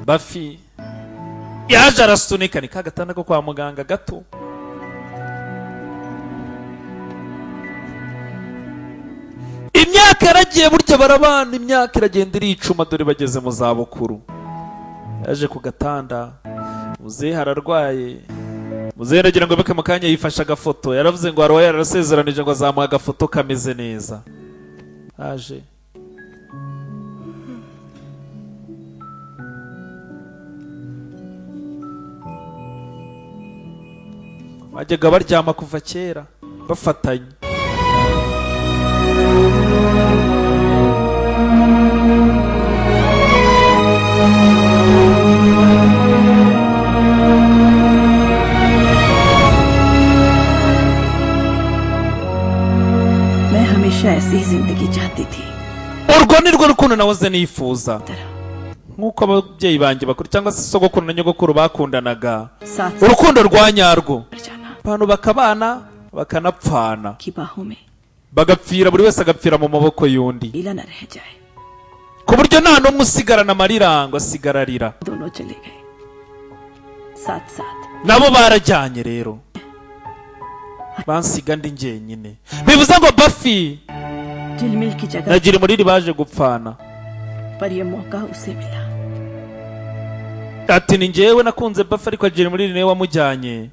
Bafi yaje arasunika, ni ka gatanda ko kwa muganga gato. Imyaka yaragiye burya barabana, imyaka iragenda iricuma, dore bageze mu zabukuru. Yaje ku gatanda, muzehe ararwaye. Muzehe aragira ngo beke mu kanya yifashe agafoto, yaravuze ngo hari yarasezeranije ngo azamuha agafoto kameze neza. Aje bajyaga baryama kuva kera bafatanye. मैं हमेशा ऐसी ही जिंदगी चाहती थी। Urwo ni rwo rukundo nahoze nifuza, nk'uko ababyeyi banjye bakuru cyangwa se sogokuru na nyogokuru bakundanaga, urukundo rwa nyarwo, abantu bakabana bakanapfana, bagapfira buri wese agapfira mu maboko y'undi, ku buryo nta n'umwe usigarana amarira ngo asigararira. Nabo barajyanye rero bansiga ndi njyenyine. Bivuze ngo Bafi na Jirimuriri baje gupfana. Ati ni njyewe nakunze Bafi ariko Jirimuriri niwe wamujyanye,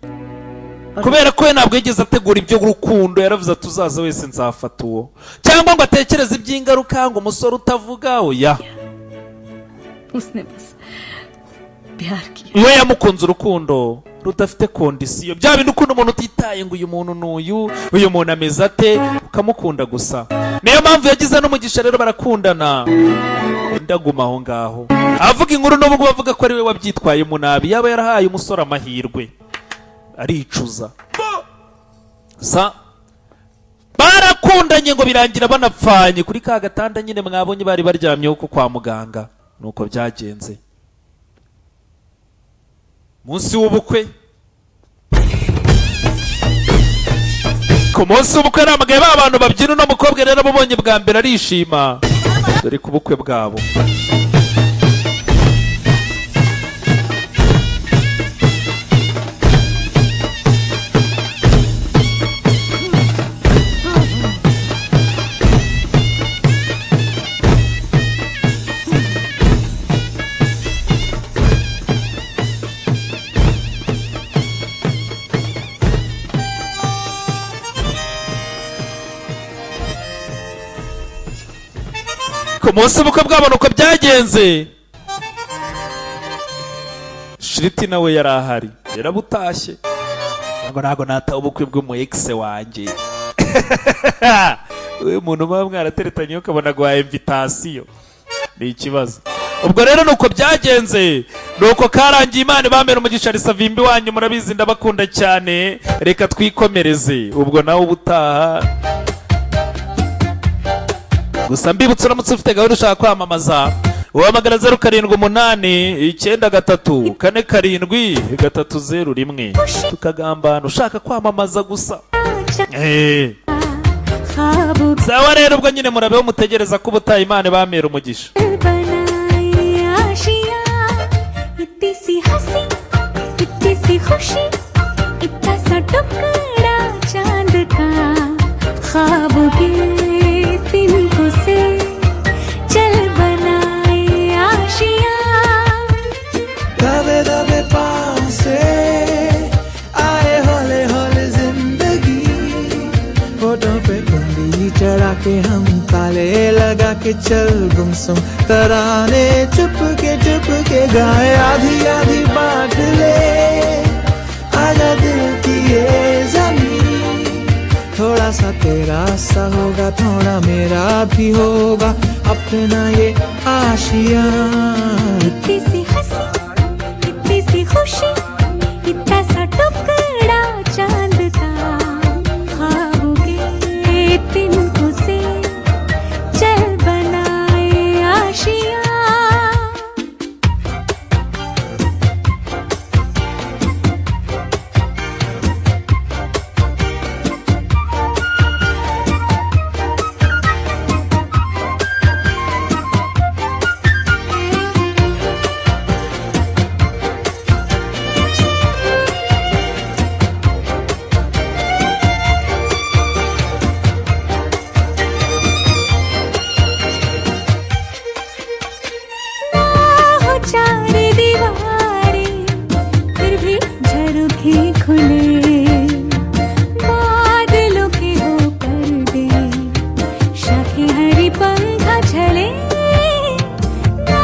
kubera ko we ntabwo yigeze ategura ibyo rukundo. Yaravuze ati uzaza wese nzafata uwo, cyangwa ngo atekereze iby'ingaruka ngo umusore utavuga oya. We yamukunze urukundo rudafite kondisiyo, bya bintu ukunda umuntu utitaye ngo uyu muntu n'uyu, uyu muntu ameze ate, ukamukunda gusa. Niyo mpamvu yagize n'umugisha rero barakundana. Ndaguma aho ngaho avuga inkuru n'ubwo bavuga ko ari we wabyitwayemo nabi, yaba yarahaye umusore amahirwe aricuza. Sa barakundanye ngo birangira banapfanye kuri ka gatanda nyine mwabonye bari baryamyeho ko kwa muganga. Nuko byagenze munsi w'ubukwe. Ku munsi w'ubukwe yaramagaye ba bantu babyina, uno mukobwa rero abubonye bwa mbere arishima, dore ku bukwe bwabo. Ku munsi w'ubukwe bwabo nuko byagenze. Shiriti nawe yari ahari, yarabutashye ngo ntago nataha ubukwe bw'umu ex wanjye. Uyu muntu muba mwarateretanye ukabona guhaye invitation ni ikibazo. Ubwo rero nuko byagenze, nuko karangiye. Imana bamera umugisha Risavimbi wanyu, murabizi ndabakunda cyane. Reka twikomereze ubwo nawe ubutaha. Gusa mbibutsa uramutse ufite gahunda ushaka kwamamaza, uhamagara 078 93 47 301 tukagambana ushaka kwamamaza gusa. Sawa rero ubwo nyine murabeho mutegereza ko ubutaha Imana bamera umugisha. खुशी, इतना सा टुकड़ा चांद का, ख्वाबों के तिनकों से चल बनाए आशिया। दबे दबे पाँव से आए हौले हौले जिंदगी, होठों पे कुंडी चढ़ा के हम ताले लगा के चल गुमसुम तराने चुप के गाए, आधी आधी बांट ले आजा दिल की ये जमीन। थोड़ा सा तेरा सा होगा, थोड़ा मेरा भी होगा, अपना ये आशिया। इतनी सी हंसी, इतनी सी खुशी, इतना सा टुकड़ा चांद का, ख्वाबों के तिनकों से चल बनाए आशिया। चार दीवारें फिर भी झरोखे खुले, बादलों के हो पर्दे, शाखें हरी पंखा झले, ना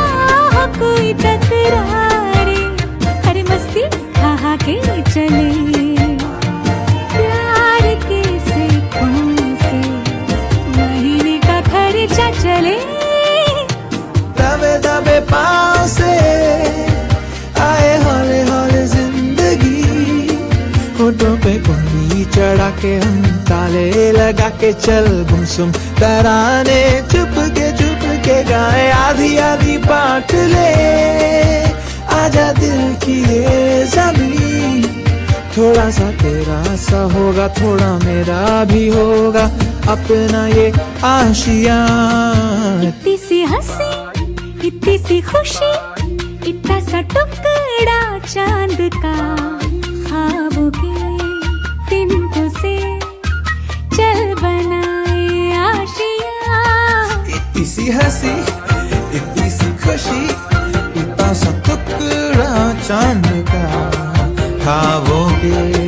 हो कोई तकरारे, हर मस्ती खा के चले। प्यार के सिक्कों से महीने का खर्चा चले, दबे दबे पाँव से आए हौले हौले जिंदगी, होठों पे कुंडी चढ़ा के हम ताले लगा के चल गुमसुम तराने चुप के गाए, आधी आधी बांट ले आजा दिल की ये जमीन। थोड़ा सा तेरा सा होगा, थोड़ा मेरा भी होगा, अपना ये आशिया। इतनी सी हंसी, इतनी सी खुशी, इतना सा टुकड़ा चांद का, ख्वाबों के तिनकों से चल बनाए आशिया। इतनी सी हंसी, इतनी सी खुशी, इतना सा टुकड़ा चांद का, ख्वाबों के